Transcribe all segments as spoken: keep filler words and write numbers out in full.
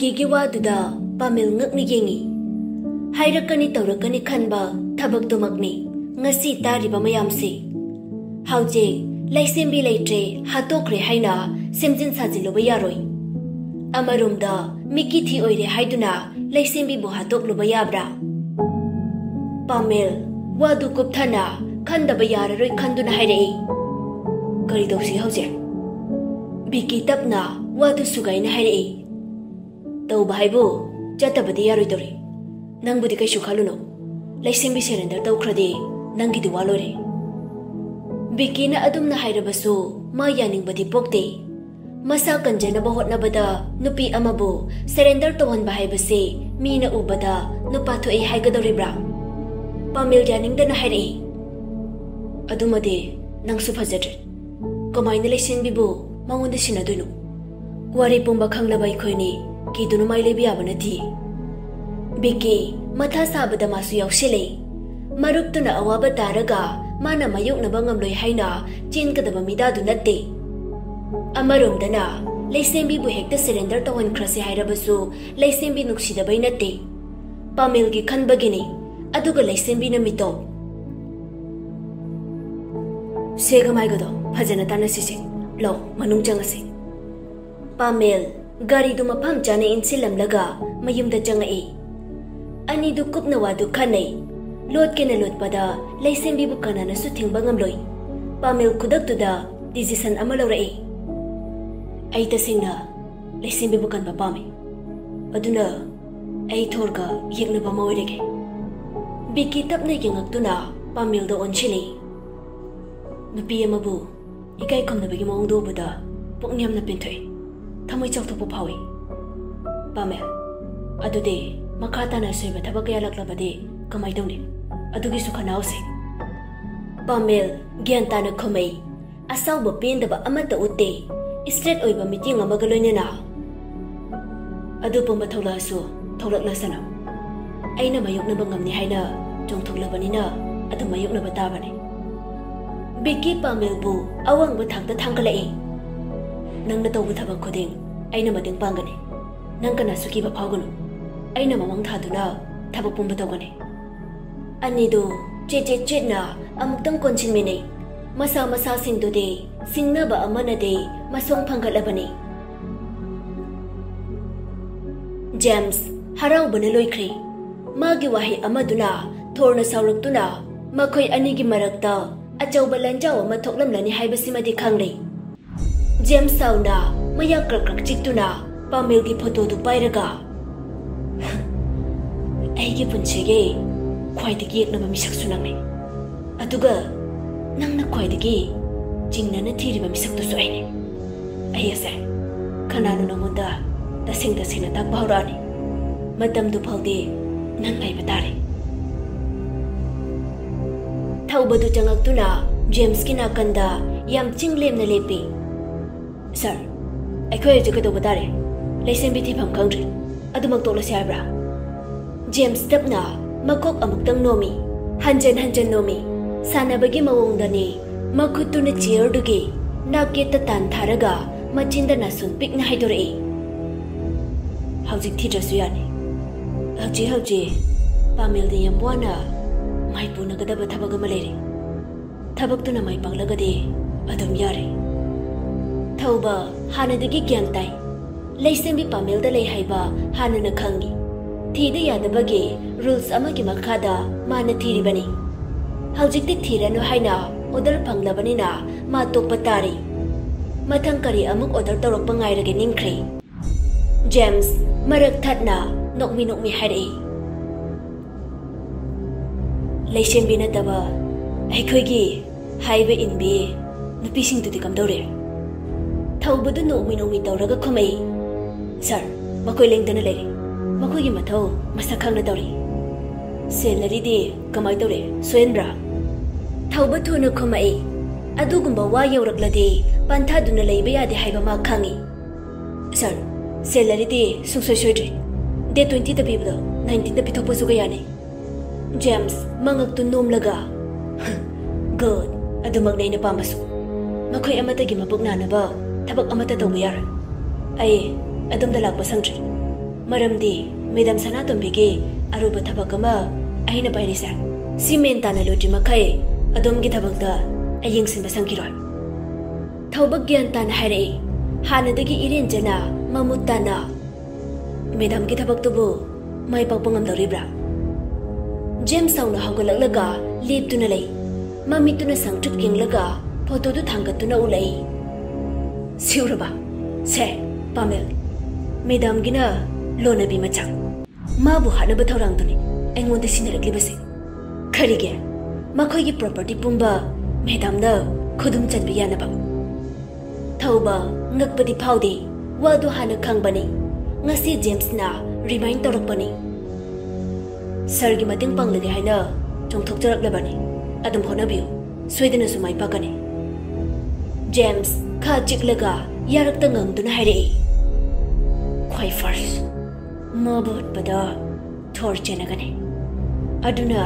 ꯕꯤꯛꯀꯤꯒꯤ ꯋꯥꯗꯨꯗ ꯄꯥꯃꯦꯜ ꯉꯛꯅ ꯌꯦꯡꯉꯤ꯫ ꯍꯥꯏꯔꯛꯀꯅꯤ ꯇꯧꯔꯛꯀꯅꯤ ꯈꯟꯕ ꯊꯕꯛꯇꯨꯃꯛꯅꯤ ꯉꯁꯤ ꯇꯥꯔꯤꯕ ꯃꯌꯥꯝꯁꯤ꯫ ꯍꯧꯖꯤꯛ ꯂꯩꯁꯦꯝꯕꯤ ꯂꯩꯇ꯭ꯔꯦ, ꯍꯥꯠꯇꯣꯛꯈ꯭ꯔꯦ ꯍꯥꯏꯅ ꯁꯦꯝꯖꯤꯟ ꯁꯥꯖꯤꯜꯂꯨꯕ ꯌꯥꯔꯣꯏ꯫ ꯑꯃꯔꯣꯝꯗ ꯃꯤꯀꯤ ꯊꯤ ꯑꯣꯏꯔꯦ ꯍꯥꯏꯗꯨꯅ ꯂꯩꯁꯦꯝꯕꯤꯕꯨ ꯍꯥꯠꯇꯣꯛꯂꯨꯕ ꯌꯥꯕ꯭ꯔꯥ? ꯄꯥꯃꯦꯜ ꯋꯥꯗꯨ ꯀꯨꯞꯊꯅ ꯈꯟꯗꯕ ꯌꯥꯔꯔꯣꯏ ꯈꯟꯗꯨꯅ ꯍꯥꯏꯔꯛꯏ꯫ "ꯀꯔꯤ ꯇꯧꯁꯤ ꯍꯧꯖꯤꯛ?" ꯕꯤꯛꯀꯤ ꯇꯞꯅ ꯋꯥꯗꯨ ꯁꯨꯒꯥꯏꯅ ꯍꯥꯏꯔꯛꯏ꯫ "ꯇꯧꯕ ꯍꯥꯏꯕꯨ ꯆꯠꯇꯕꯗꯤ ꯌꯥꯔꯣꯏꯗꯧꯔꯤ꯫ ꯅꯪꯕꯨꯗꯤ ꯀꯩꯁꯨ ꯈꯜꯂꯨꯅꯨ꯫ ꯂꯩꯁꯦꯝꯕꯤ ꯁꯦꯔꯦꯟꯗꯔ ꯇꯧꯈ꯭ꯔꯗꯤ ꯅꯪꯒꯤꯗꯤ ꯋꯥ ꯂꯣꯏꯔꯦ꯫" ꯕꯤꯛꯀꯤꯅ ꯑꯗꯨꯝꯅ ꯍꯥꯏꯔꯕꯁꯨ ꯃꯥ ꯌꯥꯅꯤꯡꯕꯗꯤ ꯄꯣꯛꯇꯦ꯫ ꯃꯁꯥ ꯀꯟꯖꯅꯕ ꯍꯣꯠꯅꯕꯗ ꯅꯨꯄꯤ ꯑꯃꯕꯨ ꯁꯦꯔꯦꯟꯗꯔ ꯇꯧꯍꯟꯕ ꯍꯥꯏꯕꯁꯤ ꯃꯤꯅ ꯎꯕꯗ ꯅꯨꯄꯥ ꯊꯣꯛꯏ ꯍꯥꯏꯒꯗꯧꯔꯤꯕ꯭ꯔꯥ? ꯄꯥꯃꯦꯜ ꯌꯥꯅꯤꯡꯗꯅ ꯍꯥꯏꯔꯛꯏ꯫ "ꯑꯗꯨꯃꯗꯤ ꯅꯪꯁꯨ ꯐꯖꯗ꯭ꯔꯦ꯫ ꯀꯃꯥꯏꯅ ꯂꯩꯁꯦꯝꯕꯤꯕꯨ ꯃꯉꯣꯟꯗ ꯁꯤꯟꯅꯗꯣꯏꯅꯣ? ꯋꯥꯔꯤ ꯄꯨꯝꯕ ꯈꯪꯂꯕ ꯑꯩꯈꯣꯏꯅꯤ ꯀꯤꯗꯨꯅ ꯃꯥꯏ ꯂꯩꯕ ꯌꯥꯕ ꯅꯠꯇꯦ꯫" ꯕꯤꯛꯀꯤ ꯃꯊꯥ ꯁꯥꯕꯗ ꯃꯥꯁꯨ ꯌꯥꯎꯁꯤꯜꯂꯦ꯫ ꯃꯔꯨꯞꯇꯨꯅ ꯑꯋꯥꯕ ꯇꯥꯔꯒ ꯃꯥꯅ ꯃꯥꯌꯣꯛꯅꯕ ꯉꯝꯂꯣꯏ ꯍꯥꯏꯅ ꯆꯦꯟꯒꯗꯕ ꯃꯤꯗꯥꯗꯨ ꯅꯠꯇꯦ꯫ ꯑꯃꯔꯣꯝꯗꯅ ꯂꯩꯁꯦꯝꯕꯤꯕꯨ ꯍꯦꯛꯇ ꯁꯦꯔꯦꯟꯗꯔ ꯇꯧꯍꯟꯈ꯭ꯔꯁꯦ ꯍꯥꯏꯔꯕꯁꯨ ꯂꯩꯁꯦꯝꯕꯤ ꯅꯨꯡꯁꯤꯗꯕꯩ ꯅꯠꯇꯦ, ꯄꯥꯃꯦꯜꯒꯤ ꯈꯟꯕꯒꯤꯅꯤ꯫ ꯑꯗꯨꯒ ꯂꯩꯁꯦꯝꯕꯤꯅ ꯃꯤꯇꯧ꯫ "ꯁꯦꯒ ꯃꯥꯏꯒꯗꯣ ꯐꯖꯅ ꯇꯥꯟꯅꯁꯤꯁꯦ꯫ ꯂꯥꯎ, ꯃꯅꯨꯡ ꯆꯪꯉꯁꯤ꯫" ꯄꯥꯃꯦꯜ ꯒꯥꯔꯤꯗꯨ ꯃꯐꯝ ꯆꯥꯅ ꯏꯟꯁꯤꯜꯂꯝꯂꯒ ꯃꯌꯨꯝꯗ ꯆꯪꯉꯛꯏ꯫ ꯑꯅꯤꯗꯨ ꯀꯨꯞꯅ ꯋꯥꯗꯨ ꯈꯟꯅꯩ꯫ ꯂꯣꯠꯀꯦꯅ ꯂꯣꯠꯄꯗ ꯂꯩꯁꯦꯝꯕꯤꯕꯨ ꯀꯅꯥꯅꯁꯨ ꯊꯤꯡꯕ ꯉꯝꯂꯣꯏ꯫ ꯄꯥꯃꯦꯜ ꯈꯨꯗꯛꯇꯨꯗ ꯗꯤꯁꯤꯁꯟ ꯑꯃ ꯂꯧꯔꯛꯏ꯫ "ꯑꯩ ꯇꯁꯦꯡꯅ ꯂꯩꯁꯦꯝꯕꯤꯕꯨ ꯀꯟꯕ ꯄꯥꯝꯃꯤ꯫ ꯑꯗꯨꯅ ꯑꯩ ꯊꯣꯔꯒ ꯌꯦꯛꯅꯕ ꯑꯃ ꯑꯣꯏꯔꯒꯦ꯫" ꯕꯤꯛꯀꯤ ꯇꯞꯅ ꯌꯦꯡꯉꯛꯇꯨꯅ ꯄꯥꯃꯦꯜꯗ ꯑꯣꯟꯁꯤꯜꯂꯤ꯫ ꯅꯨꯄꯤ ꯑꯃꯕꯨ ꯏꯀꯥꯏ ꯈꯨꯝꯅꯕꯒꯤ ꯃꯑꯣꯡꯗ ꯎꯕꯗ ꯄꯨꯛꯅꯤꯡ ꯌꯥꯝꯅ ꯄꯦꯟꯊꯣꯛꯏ꯫ ꯊꯃꯣꯏ ꯆꯥꯎꯊꯣꯛꯄ ꯐꯥꯎꯏ꯫ "ꯄꯥꯃꯦꯜ, ꯑꯗꯨꯗꯤ ꯃꯈꯥ ꯇꯥꯅ ꯑꯁꯣꯏꯕ ꯊꯕꯛ ꯀꯌꯥ ꯂꯥꯛꯂꯕꯗꯤ ꯀꯃꯥꯏ ꯇꯧꯅꯤ? ꯑꯗꯨꯒꯤꯁꯨ ꯈꯟꯅꯍꯧꯁꯤ꯫" ꯄꯥꯃꯦꯜ ꯒ꯭ꯌꯥꯟ ꯇꯥꯅ ꯈꯨꯝꯃꯩ꯫ ꯑꯁꯥꯎꯕ ꯄꯦꯟꯗꯕ ꯑꯃꯠꯇ ꯎꯠꯇꯦ꯫ ꯏꯁꯇ꯭ꯔꯦꯠ ꯑꯣꯏꯕ ꯃꯤꯠꯌꯦꯡ ꯑꯃꯒ ꯂꯣꯏꯅꯅ, "ꯑꯗꯨ ꯄꯨꯝꯕ ꯊꯣꯛꯂꯛꯑꯁꯨ ꯊꯣꯛꯂꯛꯂꯁꯅꯨ꯫ ꯑꯩꯅ ꯃꯥꯌꯣꯛꯅꯕ ꯉꯝꯅꯤ ꯍꯥꯏꯅ ꯆꯣꯡꯊꯣꯛꯂꯕꯅꯤꯅ ꯑꯗꯨ ꯃꯥꯌꯣꯛꯅꯕ ꯇꯥꯕꯅꯤ꯫" ꯕꯤꯛꯀꯤ ꯄꯥꯃꯦꯜꯕꯨ ꯑꯋꯥꯡꯕ ꯊꯥꯛꯇ ꯊꯥꯡꯒꯠꯂꯛꯏ꯫ "ꯅꯪꯅ ꯇꯧꯕ ꯊꯕꯛ ꯈꯨꯗꯤꯡ ꯑꯩꯅ ꯃꯇꯦꯡ ꯄꯥꯡꯒꯅꯤ꯫ ꯅꯪ ꯀꯅꯥꯁꯨ ꯀꯤꯕ ꯐꯥꯎꯒꯅꯨ꯫ ꯑꯩꯅ ꯃꯃꯥꯡ ꯊꯥꯗꯨꯅ ꯊꯕꯛ ꯄꯨꯝꯕ ꯇꯧꯒꯅꯤ꯫ ꯑꯅꯤꯗꯨ ꯆꯦꯠ ꯆꯦꯠ ꯆꯦꯠꯅ ꯑꯃꯨꯛꯇꯪ ꯀꯣꯟꯁꯤꯟꯃꯤꯟꯅꯩ꯫ ꯃꯁꯥ ꯃꯁꯥꯁꯤꯡꯗꯨꯗꯤ ꯁꯤꯡꯅꯕ ꯑꯃꯅꯗꯤ ꯃꯁꯣꯡ ꯐꯪꯒꯠꯂꯕꯅꯤ꯫ ꯖꯦꯝꯁ ꯍꯔꯥꯎꯕꯅ ꯂꯣꯏꯈ꯭ꯔꯦ꯫ ꯃꯥꯒꯤ ꯋꯥꯍꯩ ꯑꯃꯗꯨꯅ ꯊꯣꯔꯅ ꯁꯥꯎꯔꯛꯇꯨꯅ ꯃꯈꯣꯏ ꯑꯅꯤꯒꯤ ꯃꯔꯛꯇ ꯑꯆꯧꯕ ꯂꯥꯟꯖꯥꯎ ꯑꯃ ꯊꯣꯛꯂꯝꯂꯅꯤ ꯍꯥꯏꯕꯁꯤꯃꯗꯤ ꯈꯪꯂꯦ꯫ ꯖꯦꯝꯁ ꯁꯥꯎꯅ ꯃꯌꯥ ꯀ꯭ꯔꯛ ꯀ꯭ꯔꯛ ꯆꯤꯛꯇꯨꯅ ꯄꯥꯃꯦꯜꯒꯤ ꯐꯣꯇꯣꯗꯨ ꯄꯥꯏꯔꯒ, "ꯑꯩꯒꯤ ꯄꯨꯟꯁꯤꯒꯤ ꯈ꯭ꯋꯥꯏꯗꯒꯤ ꯌꯦꯛꯅꯕ ꯃꯤꯁꯛꯁꯨ ꯅꯪꯅꯤ꯫ ꯑꯗꯨꯒ ꯅꯪꯅ ꯈ꯭ꯋꯥꯏꯗꯒꯤ ꯆꯤꯡꯅꯅ ꯊꯤꯔꯤꯕ ꯃꯤꯁꯛꯇꯨꯁꯨ ꯑꯩꯅꯤ꯫ ꯑꯩ ꯑꯁꯦ ꯀꯅꯥꯅꯣ ꯅꯉꯣꯟꯗ ꯇꯁꯦꯡ ꯇꯁꯦꯡꯅ ꯇꯥꯛꯄ ꯍꯧꯔꯛꯑꯅꯤ? ꯃꯇꯝꯗꯨ ꯐꯥꯎꯗꯤ ꯅꯪ ꯉꯥꯏꯕ ꯇꯥꯔꯦ꯫" ꯊꯧꯕꯗꯨ ꯆꯪꯉꯛꯇꯨꯅ ꯖꯦꯝꯁꯀꯤ ꯅꯥꯀꯟꯗ ꯌꯥꯝ ꯆꯤꯡ ꯂꯦꯝꯅ ꯂꯦꯞꯄꯤ꯫ "ꯁꯥꯔ, ꯑꯩꯈꯣꯏ ꯍꯧꯖꯤꯛ ꯀꯩꯗꯧꯕ ꯇꯥꯔꯦ? ꯂꯩꯁꯦꯝꯕꯤ ꯊꯤꯐꯝ ꯈꯪꯗ꯭ꯔꯦ꯫ ꯑꯗꯨꯃꯛ ꯇꯣꯛꯂꯁꯤ ꯍꯥꯏꯕ꯭ꯔꯥ?" ꯖꯦꯝꯁ ꯇꯞꯅ ꯃꯀꯣꯛ ꯑꯃꯨꯛꯇꯪ ꯅꯣꯝꯃꯤ꯫ ꯍꯟꯖꯟ ꯍꯟꯖꯟ ꯅꯣꯝꯃꯤ꯫ ꯁꯥꯟꯅꯕꯒꯤ ꯃꯑꯣꯡꯗꯅꯤ꯫ ꯃꯈꯨꯠꯇꯨꯅ ꯆꯤꯌꯔꯗꯨꯒꯤ ꯅꯥꯛꯌꯦꯠꯇ ꯇꯥꯟ ꯊꯥꯔꯒ ꯃꯆꯤꯟꯗ ꯅꯥꯁꯨꯟ ꯄꯤꯛꯅ ꯍꯥꯏꯗꯣꯔꯛꯏ꯫ "ꯍꯧꯖꯤꯛ ꯊꯤꯗ꯭ꯔꯁꯨ ꯌꯥꯅꯤ꯫ ꯍꯧꯖꯤꯛ ꯍꯧꯖꯤꯛ ꯄꯥꯃꯦꯜꯗ ꯌꯥꯝ ꯋꯥꯅ ꯃꯥꯏꯄꯨꯅꯒꯗꯕ ꯊꯕꯛ ꯑꯃ ꯂꯩꯔꯤ꯫ ꯊꯕꯛꯇꯨꯅ ꯃꯥꯏ ꯄꯥꯛꯂꯒꯗꯤ ꯑꯗꯨꯝ ꯌꯥꯔꯦ꯫" ꯊꯧꯕ ꯍꯥꯟꯅꯗꯒꯤ ꯒ꯭ꯌꯥꯟ ꯇꯥꯏ꯫ ꯂꯩꯁꯦꯝꯕꯤ ꯄꯥꯃꯦꯜꯗ ꯂꯩ ꯍꯥꯏꯕ ꯍꯥꯟꯅꯅ ꯈꯪꯉꯤ꯫ ꯊꯤꯗ ꯌꯥꯗꯕꯒꯤ ꯔꯨꯜꯁ ꯑꯃꯒꯤ ꯃꯈꯥꯗ ꯃꯥꯅ ꯊꯤꯔꯤꯕꯅꯤ꯫ ꯍꯧꯖꯤꯛꯇꯤ ꯊꯤꯔꯅꯨ ꯍꯥꯏꯅ ꯑꯣꯔꯗꯔ ꯐꯪꯂꯕꯅꯤꯅ ꯃꯥ ꯇꯣꯛꯄ ꯇꯥꯔꯦ꯫ ꯃꯊꯪ ꯀꯔꯤ ꯑꯃꯨꯛ ꯑꯣꯔꯗꯔ ꯇꯧꯔꯛꯄ ꯉꯥꯏꯔꯒꯦ ꯅꯤꯡꯈ꯭ꯔꯦ꯫ ꯖꯦꯝꯁ ꯃꯔꯛ ꯊꯠꯅ ꯅꯣꯛꯃꯤ ꯅꯣꯛꯃꯤ ꯍꯥꯏꯔꯛꯏ, "ꯂꯩꯁꯦꯝꯕꯤ ꯅꯠꯇꯕ ꯑꯩꯈꯣꯏꯒꯤ ꯍꯥꯏꯕ ꯏꯟꯕꯤ ꯅꯨꯄꯤꯁꯤꯡꯗꯨꯗꯤ ꯀꯝꯗꯧꯔꯦ?" ꯊꯧꯕꯗꯨ ꯅꯣꯛꯃꯤ ꯅꯣꯛꯃꯤ ꯇꯧꯔꯒ ꯈꯨꯝꯃꯛꯏ, "ꯁꯥꯔ, ꯃꯈꯣꯏ ꯂꯦꯡꯗꯅ ꯂꯩꯔꯤ꯫ ꯃꯈꯣꯏꯒꯤ ꯃꯊꯧ ꯃꯁꯛ ꯈꯪꯅ ꯇꯧꯔꯤ꯫" "ꯁꯦꯂꯔꯤꯗꯤ ꯀꯃꯥꯏ ꯇꯧꯔꯦ? ꯁꯣꯏꯍꯟꯕ꯭ꯔꯥ?" ꯊꯧꯕ ꯊꯨꯅ ꯈꯨꯝꯃꯛꯏ, "ꯑꯗꯨꯒꯨꯝꯕ ꯋꯥ ꯌꯧꯔꯛꯂꯗꯤ ꯄꯟꯊꯥꯗꯨꯅ ꯂꯩꯕ ꯌꯥꯗꯦ ꯍꯥꯏꯕ ꯃꯥ ꯈꯪꯏ꯫" "ꯁꯥꯔ, ꯁꯦꯂꯔꯤꯗꯤ ꯁꯨꯡꯁꯣꯏ ꯁꯣꯏꯗ꯭ꯔꯤ꯫ ꯗꯦꯠ ꯇ꯭ꯋꯦꯟꯇꯤꯗ ꯄꯤꯕꯗꯣ ꯅꯥꯏꯟꯇꯤꯟꯗ ꯄꯤꯊꯣꯛꯄꯁꯨ ꯀꯌꯥꯅꯤ꯫" ꯖꯦꯝꯁ ꯃꯉꯛꯇꯨ ꯅꯣꯝꯂꯒ, "ꯒꯨꯗ, ꯑꯗꯨꯃꯛꯅꯤ ꯑꯩꯅ ꯄꯥꯝꯕꯁꯨ꯫ ꯃꯈꯣꯏ ꯑꯃꯠꯇꯒꯤ ꯃꯕꯨꯛ ꯅꯥꯅꯕ ꯊꯕꯛ ꯑꯃꯠꯇ ꯇꯧꯕ ꯌꯥꯔꯣꯏ꯫ ꯑꯩ ꯑꯗꯣꯝꯗ ꯂꯥꯛꯄ ꯁꯪꯗ꯭ꯔꯤ꯫ ꯃꯔꯝꯗꯤ ꯃꯦꯗꯥꯝ ꯁꯅꯥꯇꯣꯝꯕꯤꯒꯤ ꯑꯔꯨꯕ ꯊꯕꯛ ꯑꯃ ꯑꯩꯅ ꯄꯥꯏꯔꯤꯁꯦ꯫ ꯁꯤ ꯃꯦꯟ ꯇꯥꯅ ꯂꯣꯏꯗ꯭ꯔꯤ ꯃꯈꯩ ꯑꯗꯣꯝꯒꯤ ꯊꯕꯛꯇ ꯑꯩ ꯌꯦꯡꯁꯤꯟꯕ ꯁꯪꯈꯤꯔꯣꯏ꯫ ꯊꯧꯕ ꯒ꯭ꯌꯥꯟ ꯇꯥꯅ ꯍꯥꯏꯔꯛꯏ, ꯍꯥꯟꯅꯗꯒꯤ ꯏꯔꯦꯟꯖꯅ ꯃꯃꯨꯠ ꯇꯥꯅ꯫ ꯃꯦꯗꯥꯝꯒꯤ ꯊꯕꯛꯇꯨꯕꯨ ꯃꯥꯏ ꯄꯥꯛꯄ ꯉꯝꯗꯧꯔꯤꯕ꯭ꯔꯥ? ꯖꯦꯝꯁ ꯁꯥꯎꯅ ꯍꯧꯒꯠꯂꯛꯂꯒ ꯂꯦꯞꯇꯨꯅ ꯂꯩ꯫ ꯃꯃꯤꯠꯇꯨꯅ ꯁꯪꯇ꯭ꯔꯤꯛ ꯌꯦꯡꯂꯒ ꯐꯣꯇꯣꯗꯨ ꯊꯥꯡꯒꯠꯇꯨꯅ ꯎꯠꯂꯛꯏ꯫ ꯁꯤꯎꯔꯕ? ꯁꯦ, ꯄꯥꯃꯦꯜ, ꯃꯦꯗꯥꯝꯒꯤꯅ ꯂꯣꯟꯅꯕꯤ ꯃꯆꯥ꯫ ꯃꯥꯕꯨ ꯍꯥꯠꯅꯕ ꯊꯧꯔꯥꯡꯗꯨꯅꯤ ꯑꯩꯉꯣꯟꯗ ꯁꯤꯟꯅꯔꯛꯂꯤꯕꯁꯦ꯫ ꯀꯔꯤꯒꯤ? ꯃꯈꯣꯏꯒꯤ ꯄ꯭ꯔꯣꯄꯔꯇꯤ ꯄꯨꯝꯕ ꯃꯦꯗꯥꯝꯅ ꯈꯨꯗꯨꯝ ꯆꯟꯕ ꯌꯥꯅꯕ꯫ ꯊꯧꯕ ꯉꯛꯄꯗꯤ ꯐꯥꯎꯗꯦ꯫ ꯋꯥꯗꯨ ꯍꯥꯟꯅ ꯈꯪꯕꯅꯤ꯫ ꯉꯁꯤ ꯖꯦꯝꯁꯅ ꯔꯤꯃꯥꯏꯟ ꯇꯧꯔꯛꯄꯅꯤ꯫ ꯁꯔꯒꯤ ꯃꯇꯦꯡ ꯄꯥꯡꯂꯒꯦ ꯍꯥꯏꯅ ꯆꯣꯡꯊꯣꯛꯆꯔꯛꯂꯕꯅꯤ꯫ ꯑꯗꯨꯝ ꯍꯣꯠꯅꯕꯤꯌꯨ, ꯁꯣꯏꯗꯅꯁꯨ ꯃꯥꯏ ꯄꯥꯛꯀꯅꯤ꯫ ꯖꯦꯝꯁ ꯈꯥ ꯆꯤꯛꯂꯒ ꯌꯥꯔꯛꯇ ꯉꯪꯗꯨꯅ ꯍꯥꯏꯔꯛꯏ, ꯈ꯭ꯋꯥꯏ ꯐꯥꯔꯁ ꯃꯥꯕꯨ ꯍꯨꯠꯄꯗ ꯊꯣꯔ ꯆꯦꯟꯅꯒꯅꯤ꯫ ꯑꯗꯨꯅ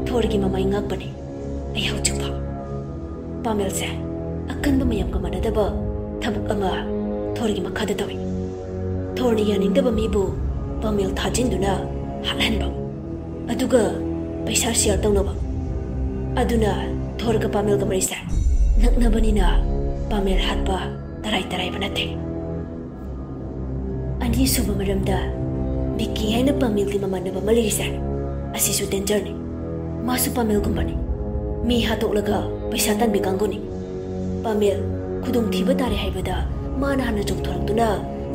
ꯊꯣꯔꯒꯤ ꯃꯃꯥꯏ ꯉꯥꯛꯄꯅꯤ꯫ ꯑꯩ ꯍꯧꯖꯤꯛꯐꯥꯎ ꯄꯥꯃꯦꯜꯁꯦ ꯑꯀꯟꯕ ꯃꯌꯥꯝꯒ ꯃꯥꯟꯅꯗꯕ ꯊꯕꯛ ꯑꯃ ꯊꯣꯔꯒꯤ ꯃꯈꯥꯗ ꯇꯧꯏ꯫ ꯊꯣꯔꯅ ꯌꯥꯅꯤꯡꯗꯕ ꯃꯤꯕꯨ ꯄꯥꯃꯦꯜ ꯊꯥꯖꯤꯟꯗꯨꯅ ꯍꯥꯠꯍꯟꯕ, ꯑꯗꯨꯒ ꯄꯩꯁꯥ ꯁꯤꯌꯔ ꯇꯧꯅꯕ꯫ ꯑꯗꯨꯅ ꯊꯣꯔꯒ ꯄꯥꯃꯦꯜꯒ ꯃꯔꯤꯁꯦ ꯅꯛꯅꯕꯅꯤꯅ ꯄꯥꯃꯦꯜ ꯍꯥꯠꯄ ꯇꯔꯥꯏ ꯇꯔꯥꯏꯕ ꯅꯠꯇꯦ꯫ ꯑꯅꯤꯁꯨꯕ ꯃꯔꯝꯗ, ꯕꯤꯀꯤ ꯍꯥꯏꯅ ꯄꯥꯃꯦꯜꯒꯤ ꯃꯃꯥꯟꯅꯕ ꯑꯃ ꯂꯩꯔꯤꯁꯦ, ꯑꯁꯤꯁꯨ ꯗꯦꯟꯖꯔꯅꯤ꯫ ꯃꯥꯁꯨ ꯄꯥꯃꯦꯜꯒꯨꯝꯕꯅꯤ꯫ ꯃꯤ ꯍꯥꯠꯇꯣꯛꯂꯒ ꯄꯩꯁꯥ ꯇꯥꯟꯕꯤ ꯀꯥꯡꯕꯨꯅꯤ꯫ ꯄꯥꯃꯦꯜ ꯈꯨꯗꯣꯡꯊꯤꯕ ꯇꯥꯔꯦ ꯍꯥꯏꯕꯗ ꯃꯥꯅ ꯍꯥꯟꯅ ꯆꯣꯡꯊꯣꯔꯛꯇꯨꯅ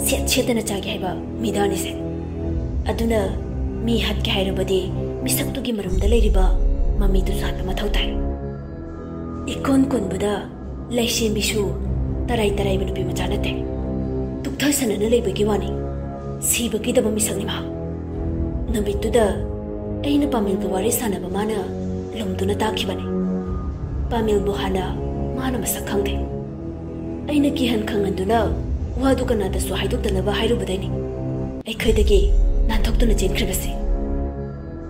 ꯁꯦꯠ ꯁꯦꯠꯇꯅ ꯆꯥꯒꯦ ꯍꯥꯏꯕ ꯃꯤꯗꯥꯅꯤꯁꯦ꯫ ꯑꯗꯨꯅ ꯃꯤ ꯍꯥꯠꯀꯦ ꯍꯥꯏꯔꯕꯗꯤ ꯃꯤꯁꯛꯇꯨꯒꯤ ꯃꯔꯨꯝꯗ ꯂꯩꯔꯤꯕ ꯃꯃꯤꯗꯨꯁꯨ ꯍꯥꯠꯄ ꯃꯊꯧ ꯇꯥꯏ꯫ ꯏꯀꯣꯟ ꯀꯣꯟꯕꯗ ꯂꯩꯁꯦꯝꯕꯤꯁꯨ ꯇꯔꯥꯏ ꯇꯔꯥꯏꯕ ꯅꯨꯄꯤ ꯃꯆꯥ ꯅꯠꯇꯦ꯫ ꯇꯨꯛꯊꯁꯅꯅ ꯂꯩꯕꯒꯤ ꯋꯥꯅꯤ꯫ ꯁꯤꯕꯒꯤꯗꯕ ꯃꯤꯁꯛꯅꯤ ꯃꯍꯥꯛ꯫ ꯅꯨꯃꯤꯠꯇꯨꯗ ꯑꯩꯅ ꯄꯥꯃꯦꯜꯒ ꯋꯥꯔꯤ ꯁꯥꯟꯅꯕ ꯃꯥꯅ ꯂꯨꯝꯗꯨꯅ ꯇꯥꯈꯤꯕꯅꯤ꯫ ꯄꯥꯃꯦꯜꯕꯨ ꯍꯥꯟꯅ ꯃꯥꯅ ꯃꯁꯛ ꯈꯪꯗꯦ꯫ ꯑꯩꯅ ꯀꯤꯍꯟ ꯈꯪꯍꯟꯗꯨꯅ ꯋꯥꯗꯨ ꯀꯅꯥꯗꯁꯨ ꯍꯥꯏꯗꯣꯛꯇꯅꯕ ꯍꯥꯏꯔꯨꯕꯗꯩꯅꯤ ꯑꯩꯈꯣꯏꯗꯒꯤ ꯅꯥꯟꯊꯣꯛꯇꯨꯅ ꯆꯦꯟꯈ꯭ꯔꯤꯕꯁꯤ꯫